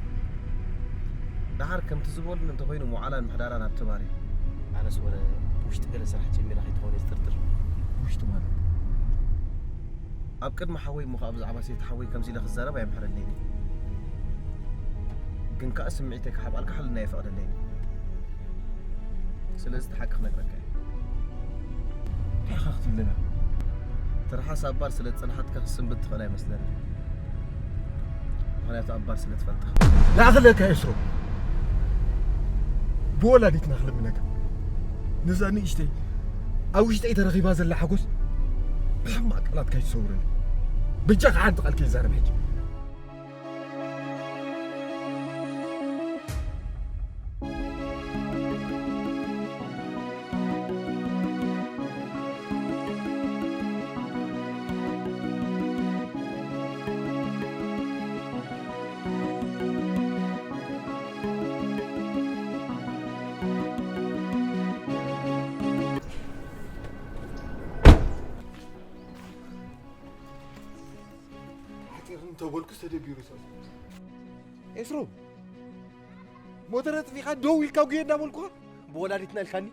ደሓር ከምቲ ዝበሉኒ እንተኾይኑ መውዓላን ምሕዳራን ኣብቲ ባር እዩ። ኣነስ ወረ ብውሽጢ ገለ ስራሕ ጀሚራ ከይትኾነ ዝጥርጥር። ብውሽጢ ማለት? ኣብ ቅድሚ ሓወይ እሞ ከኣ ብዛዕባ ሰይቲ ሓወይ ከምዚ ኢለ ክዛረብ ኣየምሕረለይን እዩ። ግን ከኣ ስምዒተይ ክሓብኣልካ ሕልና የፈቕደለይን እዩ። ስለዚ እቲ ሓቂ ክነግረካ እየ። እንታይ ኢኻ ክትብለና? ትርሓስ ኣብ ባር ስለ ዝጸንሓትካ ክስንብት ትኽእል ኣይመስለንን። ምኽንያቱ ኣብ ባር ስለ ትፈልጣ። ንኣኽለካ ኤስሮ፣ ብወላዲትና ክልምነካ፣ ነዛ ንእሽተይ ኣብ ውሽጠይ ተረኺባ ዘላ ሓጎስ ብሕማቕ ቃላት ካይትሰውረኒ። በጃኻ ሓንቲ ቃል ከይዛረብ ሕጂ። ሓፂር እንተበልኩ ተደቢሩ ሰብ። ኤስሮም፣ ሞተር ኣጥፊእኻ ደው ኢልካ ጉየ እናበልኩኻ ብወላዲትና ኢልካኒ?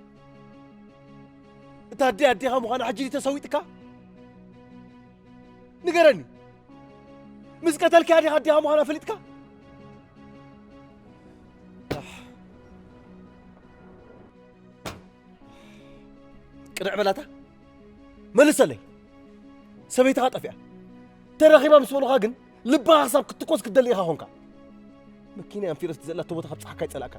እታ ኣደ ኣዴኻ ምዃና ሕጂ ድዩ ተሰዊጥካ? ንገረኒ፣ ምስ ቀተልካያ ዲኻ ኣዴኻ ምዃና ፈሊጥካ? ኣሕ። ቅንዕ በላታ፣ መልሰለይ። ሰበይትኻ ጠፊኣ። ተረኺባ ምስ በሉኻ ግን ልብኻ ክሳብ ክትኮስ ክትደሊ ኢኻ ኾንካ። መኪና ኣንፊረስ ዘላቶ ቦታ ካብ ጸሓካ ይጸላእካ።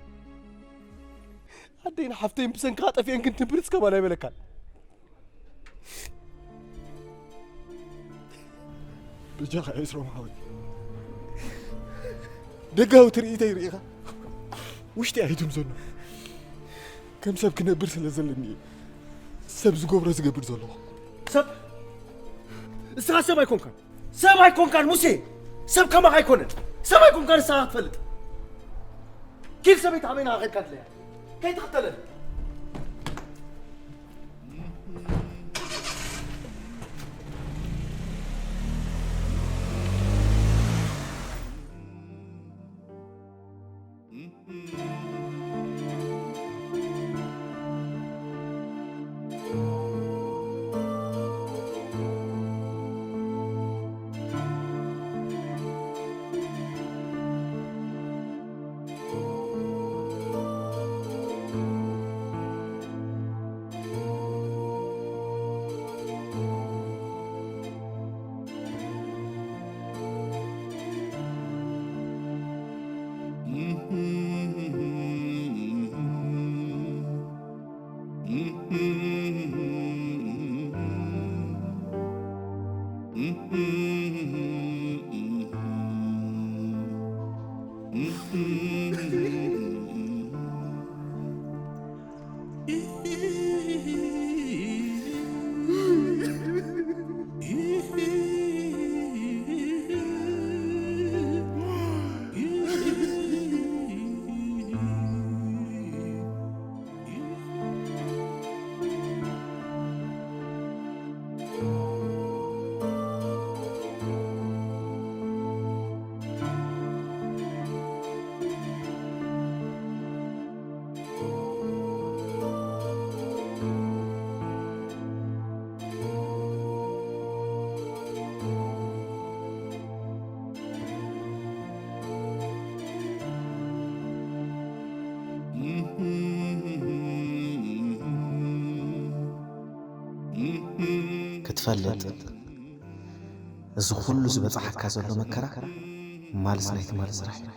ኣደይን ሓፍተይን ብሰንክኻ ጠፊአን ግን ትንብርስ ከማን ኣይበለካን። በጃኻ ኤስሮም ሓወይ፣ ደጋዊ ትርኢተይ ርኢኻ ውሽጢ ኣይድም ዘሎ። ከም ሰብ ክነብር ስለ ዘለኒ እየ ሰብ ዝገብሮ ዝገብር ዘለኹ። ሰብ? እስኻ ሰብ ኣይኮንካን። ሰብ ኣይኮንካን ሙሴ። ሰብ ከማኻ ኣይኮነን። ሰብ ኣይኮንካን እስኻ ክትፈልጥ። ኪድ ሰበይቲ ኣበይና ኸድካ ድለያ? ከይትኽተለኒ። ፈልጥ፣ እዚ ኩሉ ዝበጽሓካ ዘሎ መከራ ማልስ ናይ ትማሊ ስራሕ እዩ።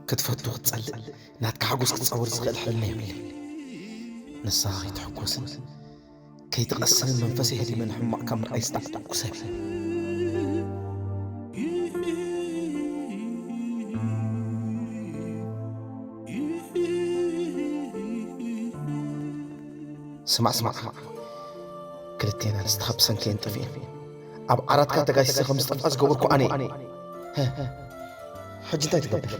ክትፈቱ ክትጸልእ፣ ናትካ ሓጎስ ክትጻወር ዝኽእል ሕልና የብለይ። ንስኻ ከይትሕጎስን ከይትቐስንን መንፈሰይ ህዲመ ንሕማቕ ካብ ምርኣይ ዝተዓጠቕኩ ሰብ እየ። ስማዕ ስማዕ፣ ክልቴና ንስትኻ ብሰንከየን ጠፊኤን ኣብ ዓራትካ ተጋሲሰ ከም ዝጠፍኣ ዝገበርኩ ኣነ እየ። ሕጂ እንታይ ትገብር?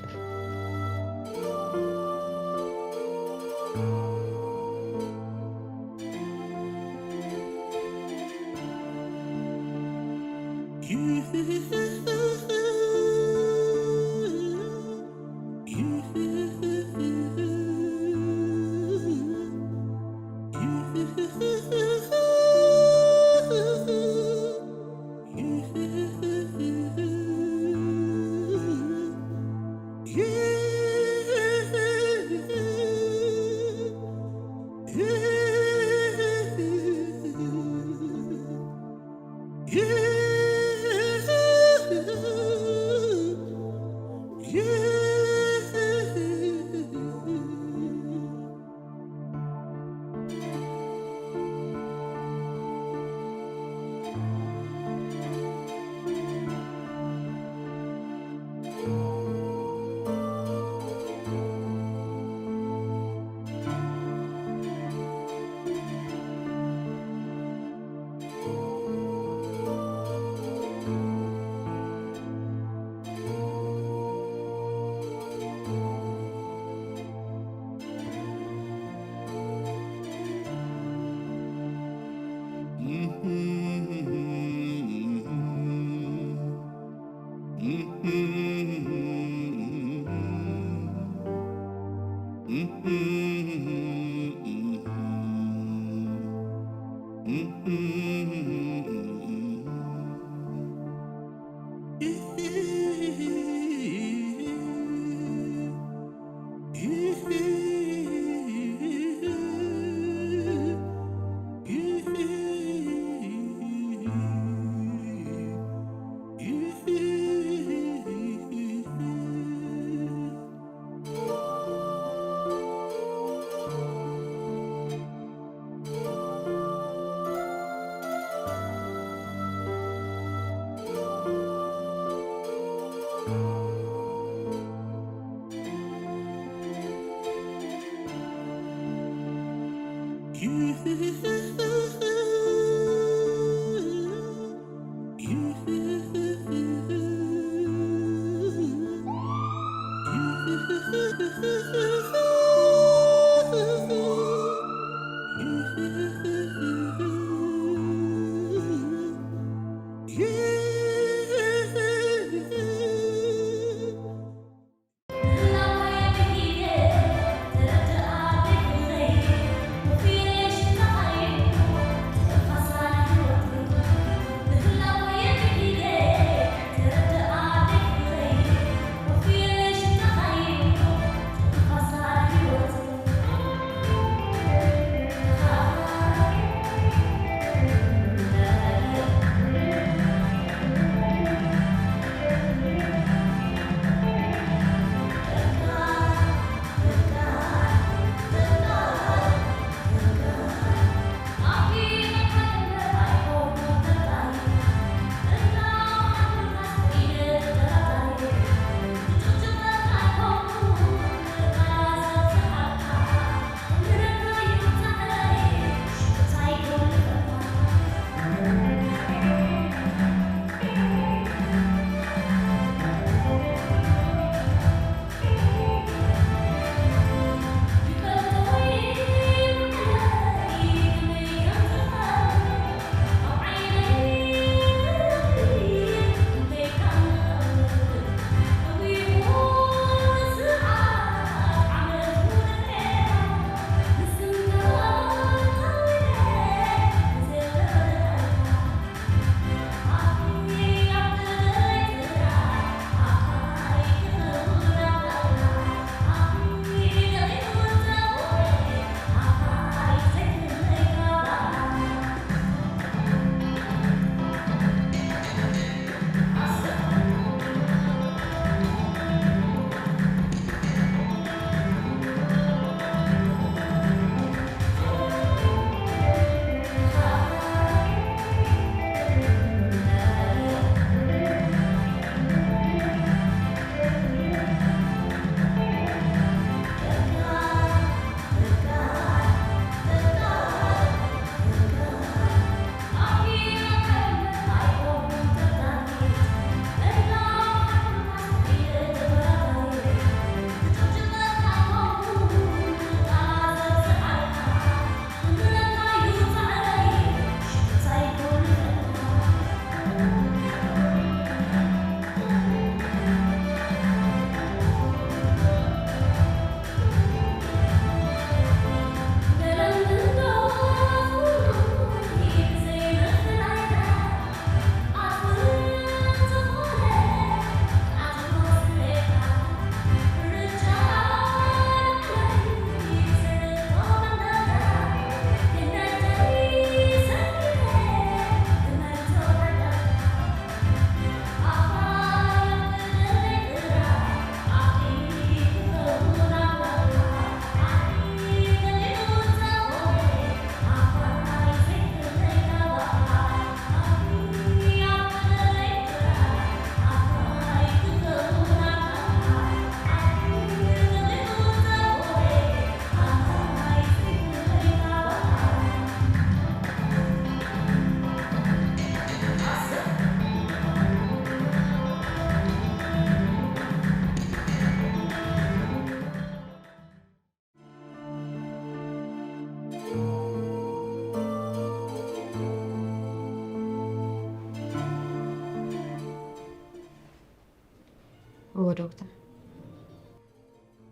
ዶክተር፣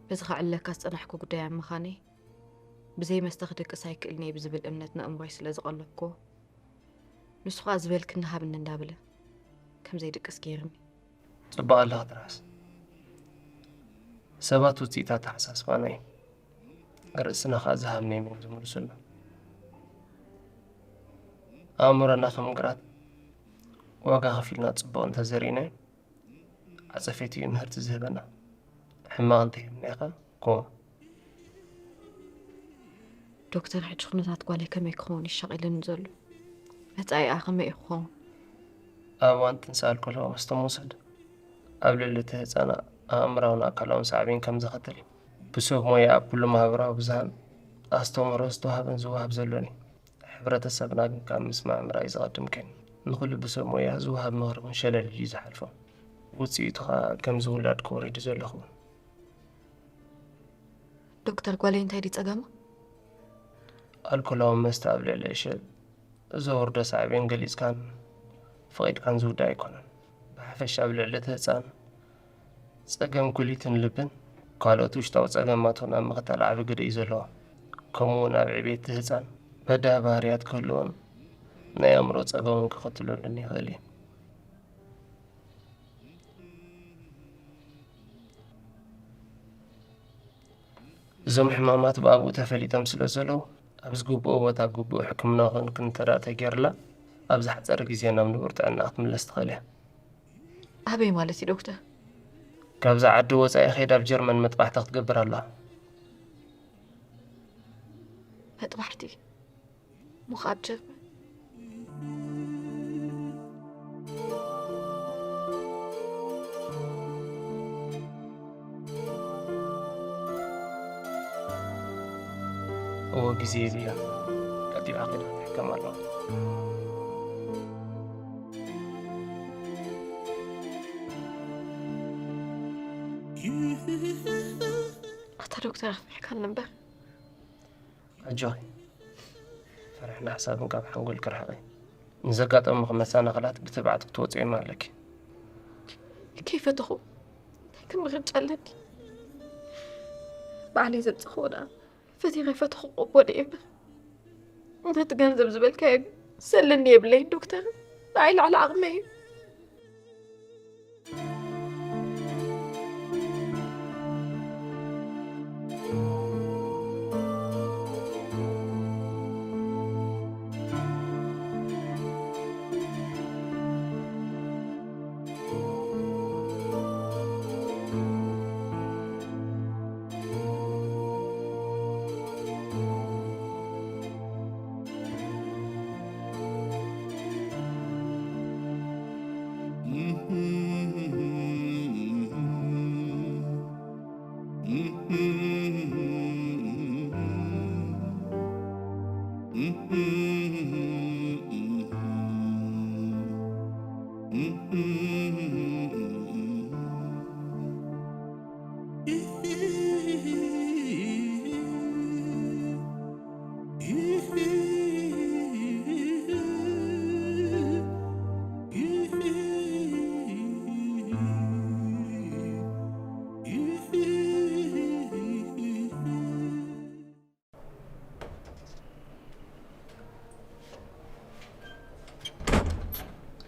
በዚ ከዕልለካ ዝጸናሕኩ ጉዳይ ኣብ ምዃነይ፣ ብዘይ መስተ ክድቅስ ኣይክእልን እየ ብዝብል እምነት ንእምሮይ ስለ ዝቐለብኩዎ፣ ንሱ ኸኣ ዝበልክኒ ሃብኒ እንዳበለ ከም ዘይድቅስ ገይርኒ። ጽቡቕ ኣለኺ ትርሃስ። ሰባት ውጽኢት ኣተሓሳስባና እዩ። ርእስና ኸኣ ዝሃብና እዮም ዝምልሱልና። ኣእምሮና ከም ግራት ዋጋ ከፊልና ጽቡቕ እንተዘሪእናዮ፣ ዓጸፌት እዩ ምህርቲ ዝህበና። ሕማቕ እንተሂብናዮ ኸኣ ከምኡ። ዶክተር፣ ሕጂ ኩነታት ጓለይ ከመይ ክኸውን እዩ ሸቒሉኒ ዘሎ? መጻኢኣ ከመይ እዩ ክኸውን? ኣብ እዋን ጥንሲ ኣልኮላዊ መስተ ምውሳድ ኣብ ልዕሊ እቲ ህጻን ኣእምራውን ኣካላውን ሳዕቤን ከም ዘኸትል ብሰብ ሞያ ኣብ ኩሉ ማህበራዊ ብዙሃን ኣስተምህሮ ዝተዋህበን ዝወሃብ ዘሎን እዩ። ሕብረተሰብና ግን ካብ ምስማዕ ምርኣይ ዝቐድም ኮይኑ፣ ንኹሉ ብሰብ ሞያ ዝወሃብ ምኽሪ እውን ሸለል ኢሉ እዩ ዝሓልፎ። ውጽኢቱ ኸኣ ከምዚ ውላድ ክወሪዱ ዘሎ ክውን። ዶክተር፣ ጓለይ እንታይ ድዩ ጸገማ? ኣልኮላዊ መስተ ኣብ ልዕሊ ዕሸል ዘውርዶ ሳዕቤን ገሊጽካን ፈቒድካን ዝውዳእ ኣይኮነን። ብሓፈሻ ኣብ ልዕሊ እቲ ህጻን ጸገም ኩሊትን ልብን ካልኦት ውሽጣዊ ጸገማት እውን ኣብ ምኽታል ዓቢ ግደ እዩ ዘለዎ። ከምኡ እውን ኣብ ዕቤት እቲ ህጻን በዳሂ ባህርያት ክህልዎን ናይ ኣእምሮ ጸገም እውን ከኸትለሉን ይኽእል እዩ። እዞም ሕማማት ብኣብኡ ተፈሊጦም ስለ ዘለዉ፣ ኣብ ዝግብኦ ቦታ ግቡእ ሕክምናዊ ክንክን እንተ ደኣ ተገይርላ፣ ኣብ ዝሓጸረ ግዜ ናብ ንቡር ጥዕና ክትምለስ ትኽእል እያ። ኣበይ ማለት እዩ ዶክተር? ካብዛ ዓዲ ወጻኢ ከይዳ ኣብ ጀርመን መጥባሕቲ ክትገብር ኣለዋ። መጥባሕቲ? እሞ ኸኣ ኣብ ጀርመን? እወ፣ ግዜ የብላን። ቀልጢፋ ከይዳ ክትሕከም ኣለዋ። ኣታ ዶክተር፣ ኣፍሪሕካኒ እምበር። ኣጆኺ፣ ፍርሕን ሓሳብን ካብ ሓንጎልኪ ርሕቒ። ንዘጋጠሙኺ መሰናኽላት ብትብዓት ክትወጽእዮም ኣለኪ። ከይፈተኹ እንታይ ከም ምርጫ ኣለኒ? ባዕለይ ዘምጻእክዎ ደኣ ፈቲረ ፈተኹ ክቕበሎ እየ እምበር፣ ነቲ ገንዘብ ዝበልካዮ ግን ዘለኒ የብለይን ዶክተር። ንዓይ ልዕሊ ዓቕመይ እዩ።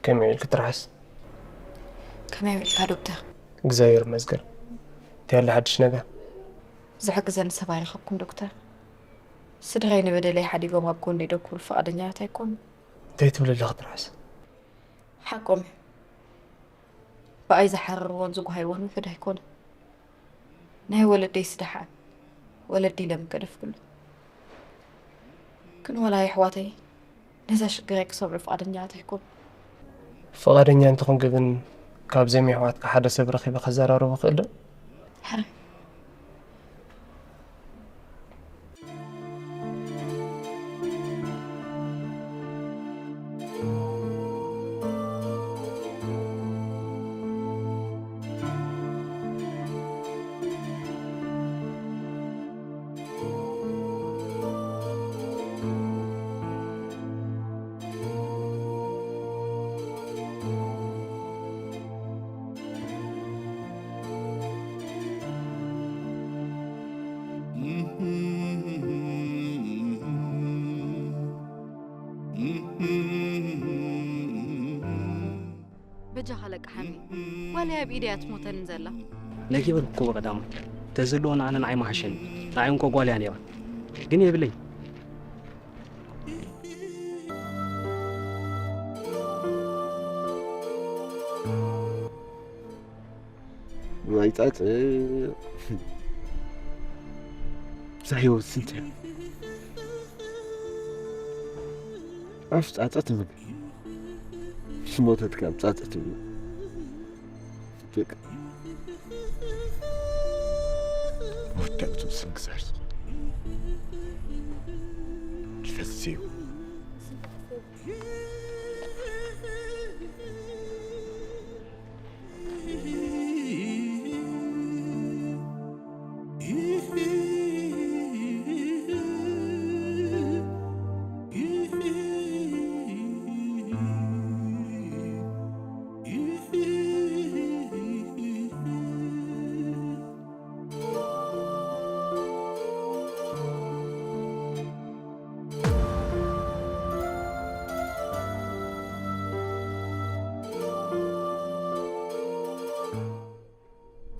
ከመይ ውዒልኪ ትርሓስ? ከመይ ውዒልካ ዶክተር? እግዚኣብሔር ይመስገን። እንታይ ኣሎ ሓድሽ ነገር? ዝሕግዘኒ ሰብ ኣይረኸብኩን ዶክተር። ስድራይ ንበደለይ ሓዲጎም ኣብ ጎነይ ደው ክብሉ ፍቓደኛታት ኣይኮኑን። እንታይ ትብሊ ኣለኺ ትርሓስ? ሓቆም እዮም። ብኣይ ዝሓርርዎን ዝጓሃይዎን ውሑድ ኣይኮነን። ናይ ወለደይስ ደሓን ወለዲ ኢለ ምገደፍኩሉ። ግን ዋላ የሕዋተይ ነዛ ሽግረይ ክሰምዑ ፍቓደኛታት ኣይኮኑን። ፍቓደኛ እንተኾንኪ ግን ካብዚኦም የሕዋትኪ ሓደ ሰብ ረኺበ ከዘራርቦ ክእል ዶ? ሕራይ። ናይ ኣብ ኢደያ ትሞተኒ ዘላ። ነጊበልኩ እኮ ብቐዳሙ። ተዝህልዎ ንኣነ ንዓይ ምሓሸኒ። ንዓይ እንኮ ጓል እያ ነይራ። ግን የብለይ። ማይ ጻጽእ። እዛ ህይወት ስንት እያ? ኣፍ ጻጸ ትብል። ዝሞተት ካብ ጻጸ ትብል። በቃ። መወዳእቱ ስንክሳር። ይፈስዩ።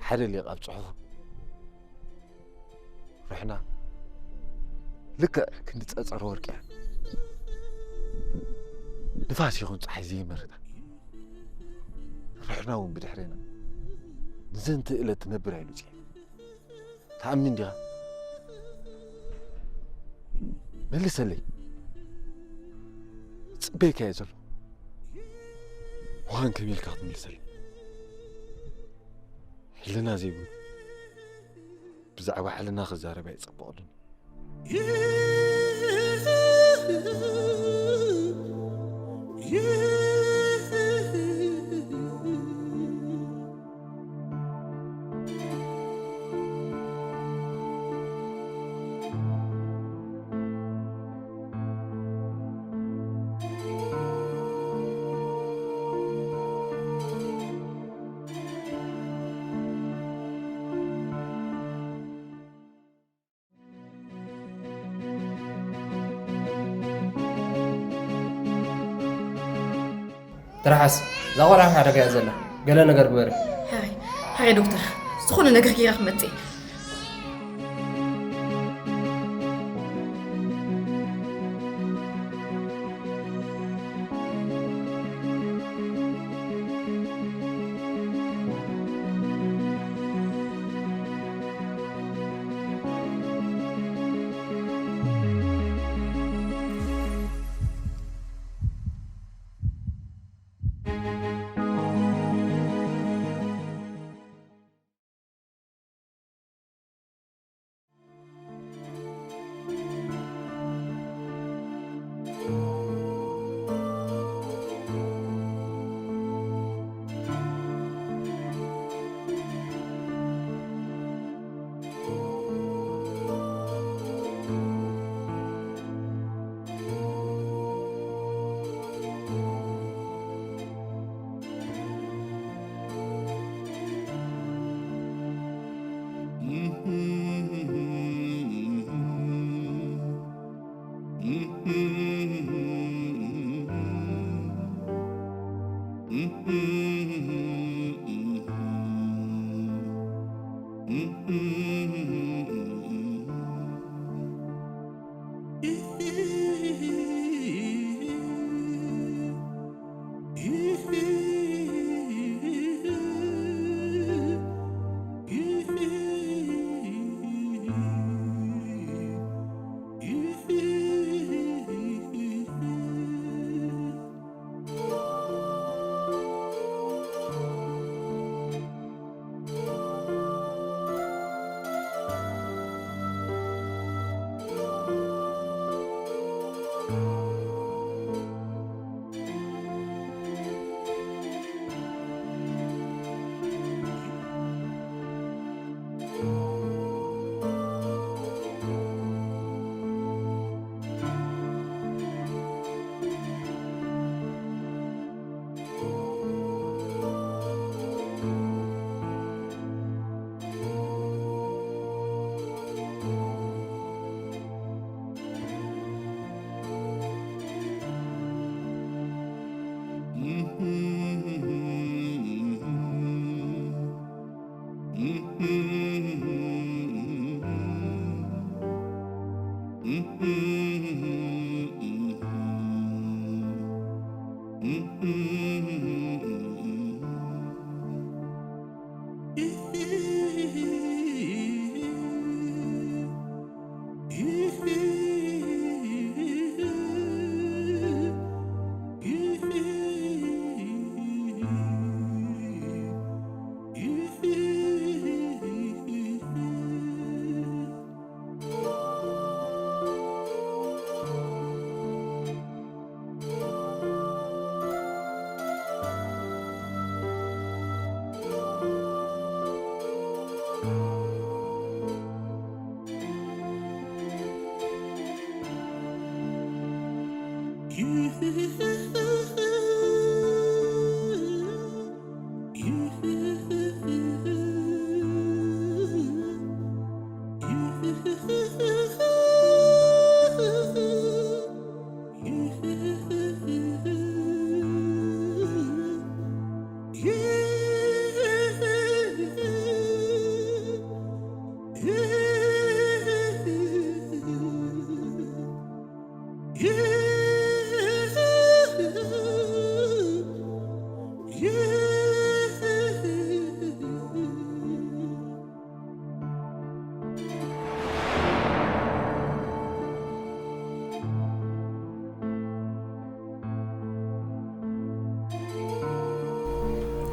ሓደ ሊቕ ኣብ ጽሑፉ ርሕና ልክዕ ክንዲ ጸጸር ወርቂ እያ። ንፋስ ይኹን ጸሓይ ዘይመርታ ርሕና እውን ብድሕሬና ንዘንተ እለት ትነብር ኣይሉጽ እየ። ትኣምን ዲኻ? መልሰለይ። ጽበይካ እየ ዘሎ። ምዃን ከመይ ኢልካ ክትምልሰለይ? ሕልና ዘይብሉ ብዛዕባ ሕልና ክዛረብ ኣይጸበቐሉን። ትርሓስ፣ እዛ ቆልዓ ሓደጋ እያ ዘላ። ገለ ነገር ግበሪ። ሕራይ ሕራይ ዶክተር፣ ዝኾነ ነገር ገይረ ክመጽእ እየ።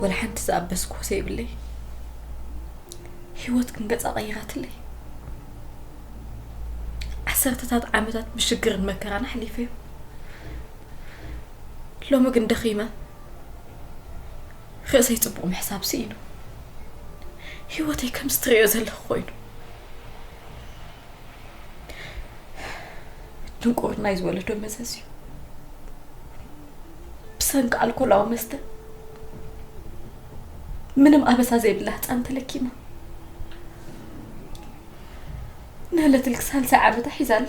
ወላ ሓንቲ ዝኣበስኩዎ ዘይብለይ። ህይወት ግን ገጻ ቀይራትለይ። ዓሰርተታት ዓመታት ብሽግርን መከራን ኣሕሊፈዮ። ሎሚ ግን ደኺመ። ርእሰይ ጽቡቕ ምሕሳብ ስኢኑ። ህይወተይ ከምዚ ትርእዮ ዘለኹ ኮይኑ። ድንቁርናይ ዝወለዶ መዘዝ እዩ። ብሰንኪ ኣልኮላዊ መስተ ምንም ኣበሳ ዘይብላ ህጻን ተለኪማ። ንህለትልክ ሳልሳይ ዓመታ ሒዛ ኣላ።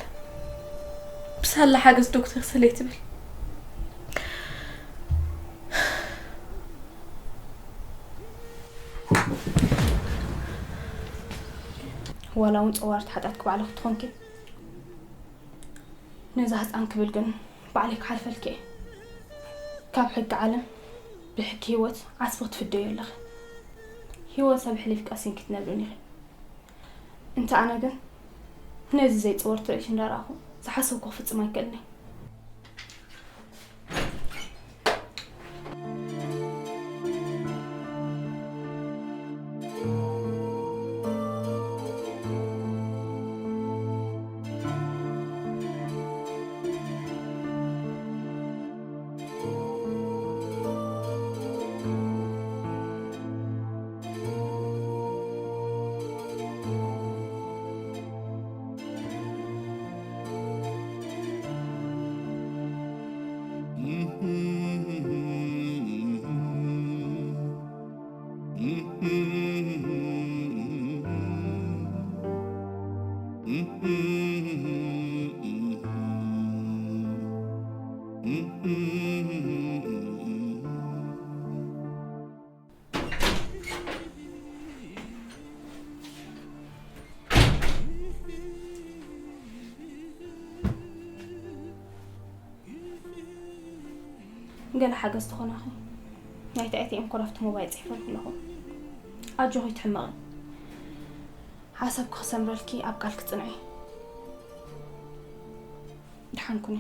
ብሳላ ሓገዝ ዶክተር ሰለይ ትብል። ዋላ እውን ጸዋርቲ ሓጢኣትኪ ባዕልኺ ትኾንኪ፣ ነዛ ህፃን ክብል ግን ባዕለይ ክሓልፈልኪ እየ። ካብ ሕጊ ዓለም ብሕጊ ህይወት ዓስቢ ክትፍደዮ ኣለኺ። ህይወት ሰብ ኣሕሊፍኪ ቀሲንኪ ትነብርን ኢኺ። እንተ ኣነ ግን ነዚ ዘይፅወር ትርኢት እንዳረኣኹ ዝሓሰብኩ ክፍፅም ኣይክእልን እየ። ገለ ሓገዝ ተኾናኺ፣ ናይቲ ኤ ቲ ኤም ኮድ ኣብቲ ሞባይል ጽሒፈልኩ ኣለኹ። ኣጆኺ ኣይትሕመቒ። ሓሳብኪ ክሰምረልኪ ኣብ ቃልኪ ጽንዒ። ደሓን ኩኒ።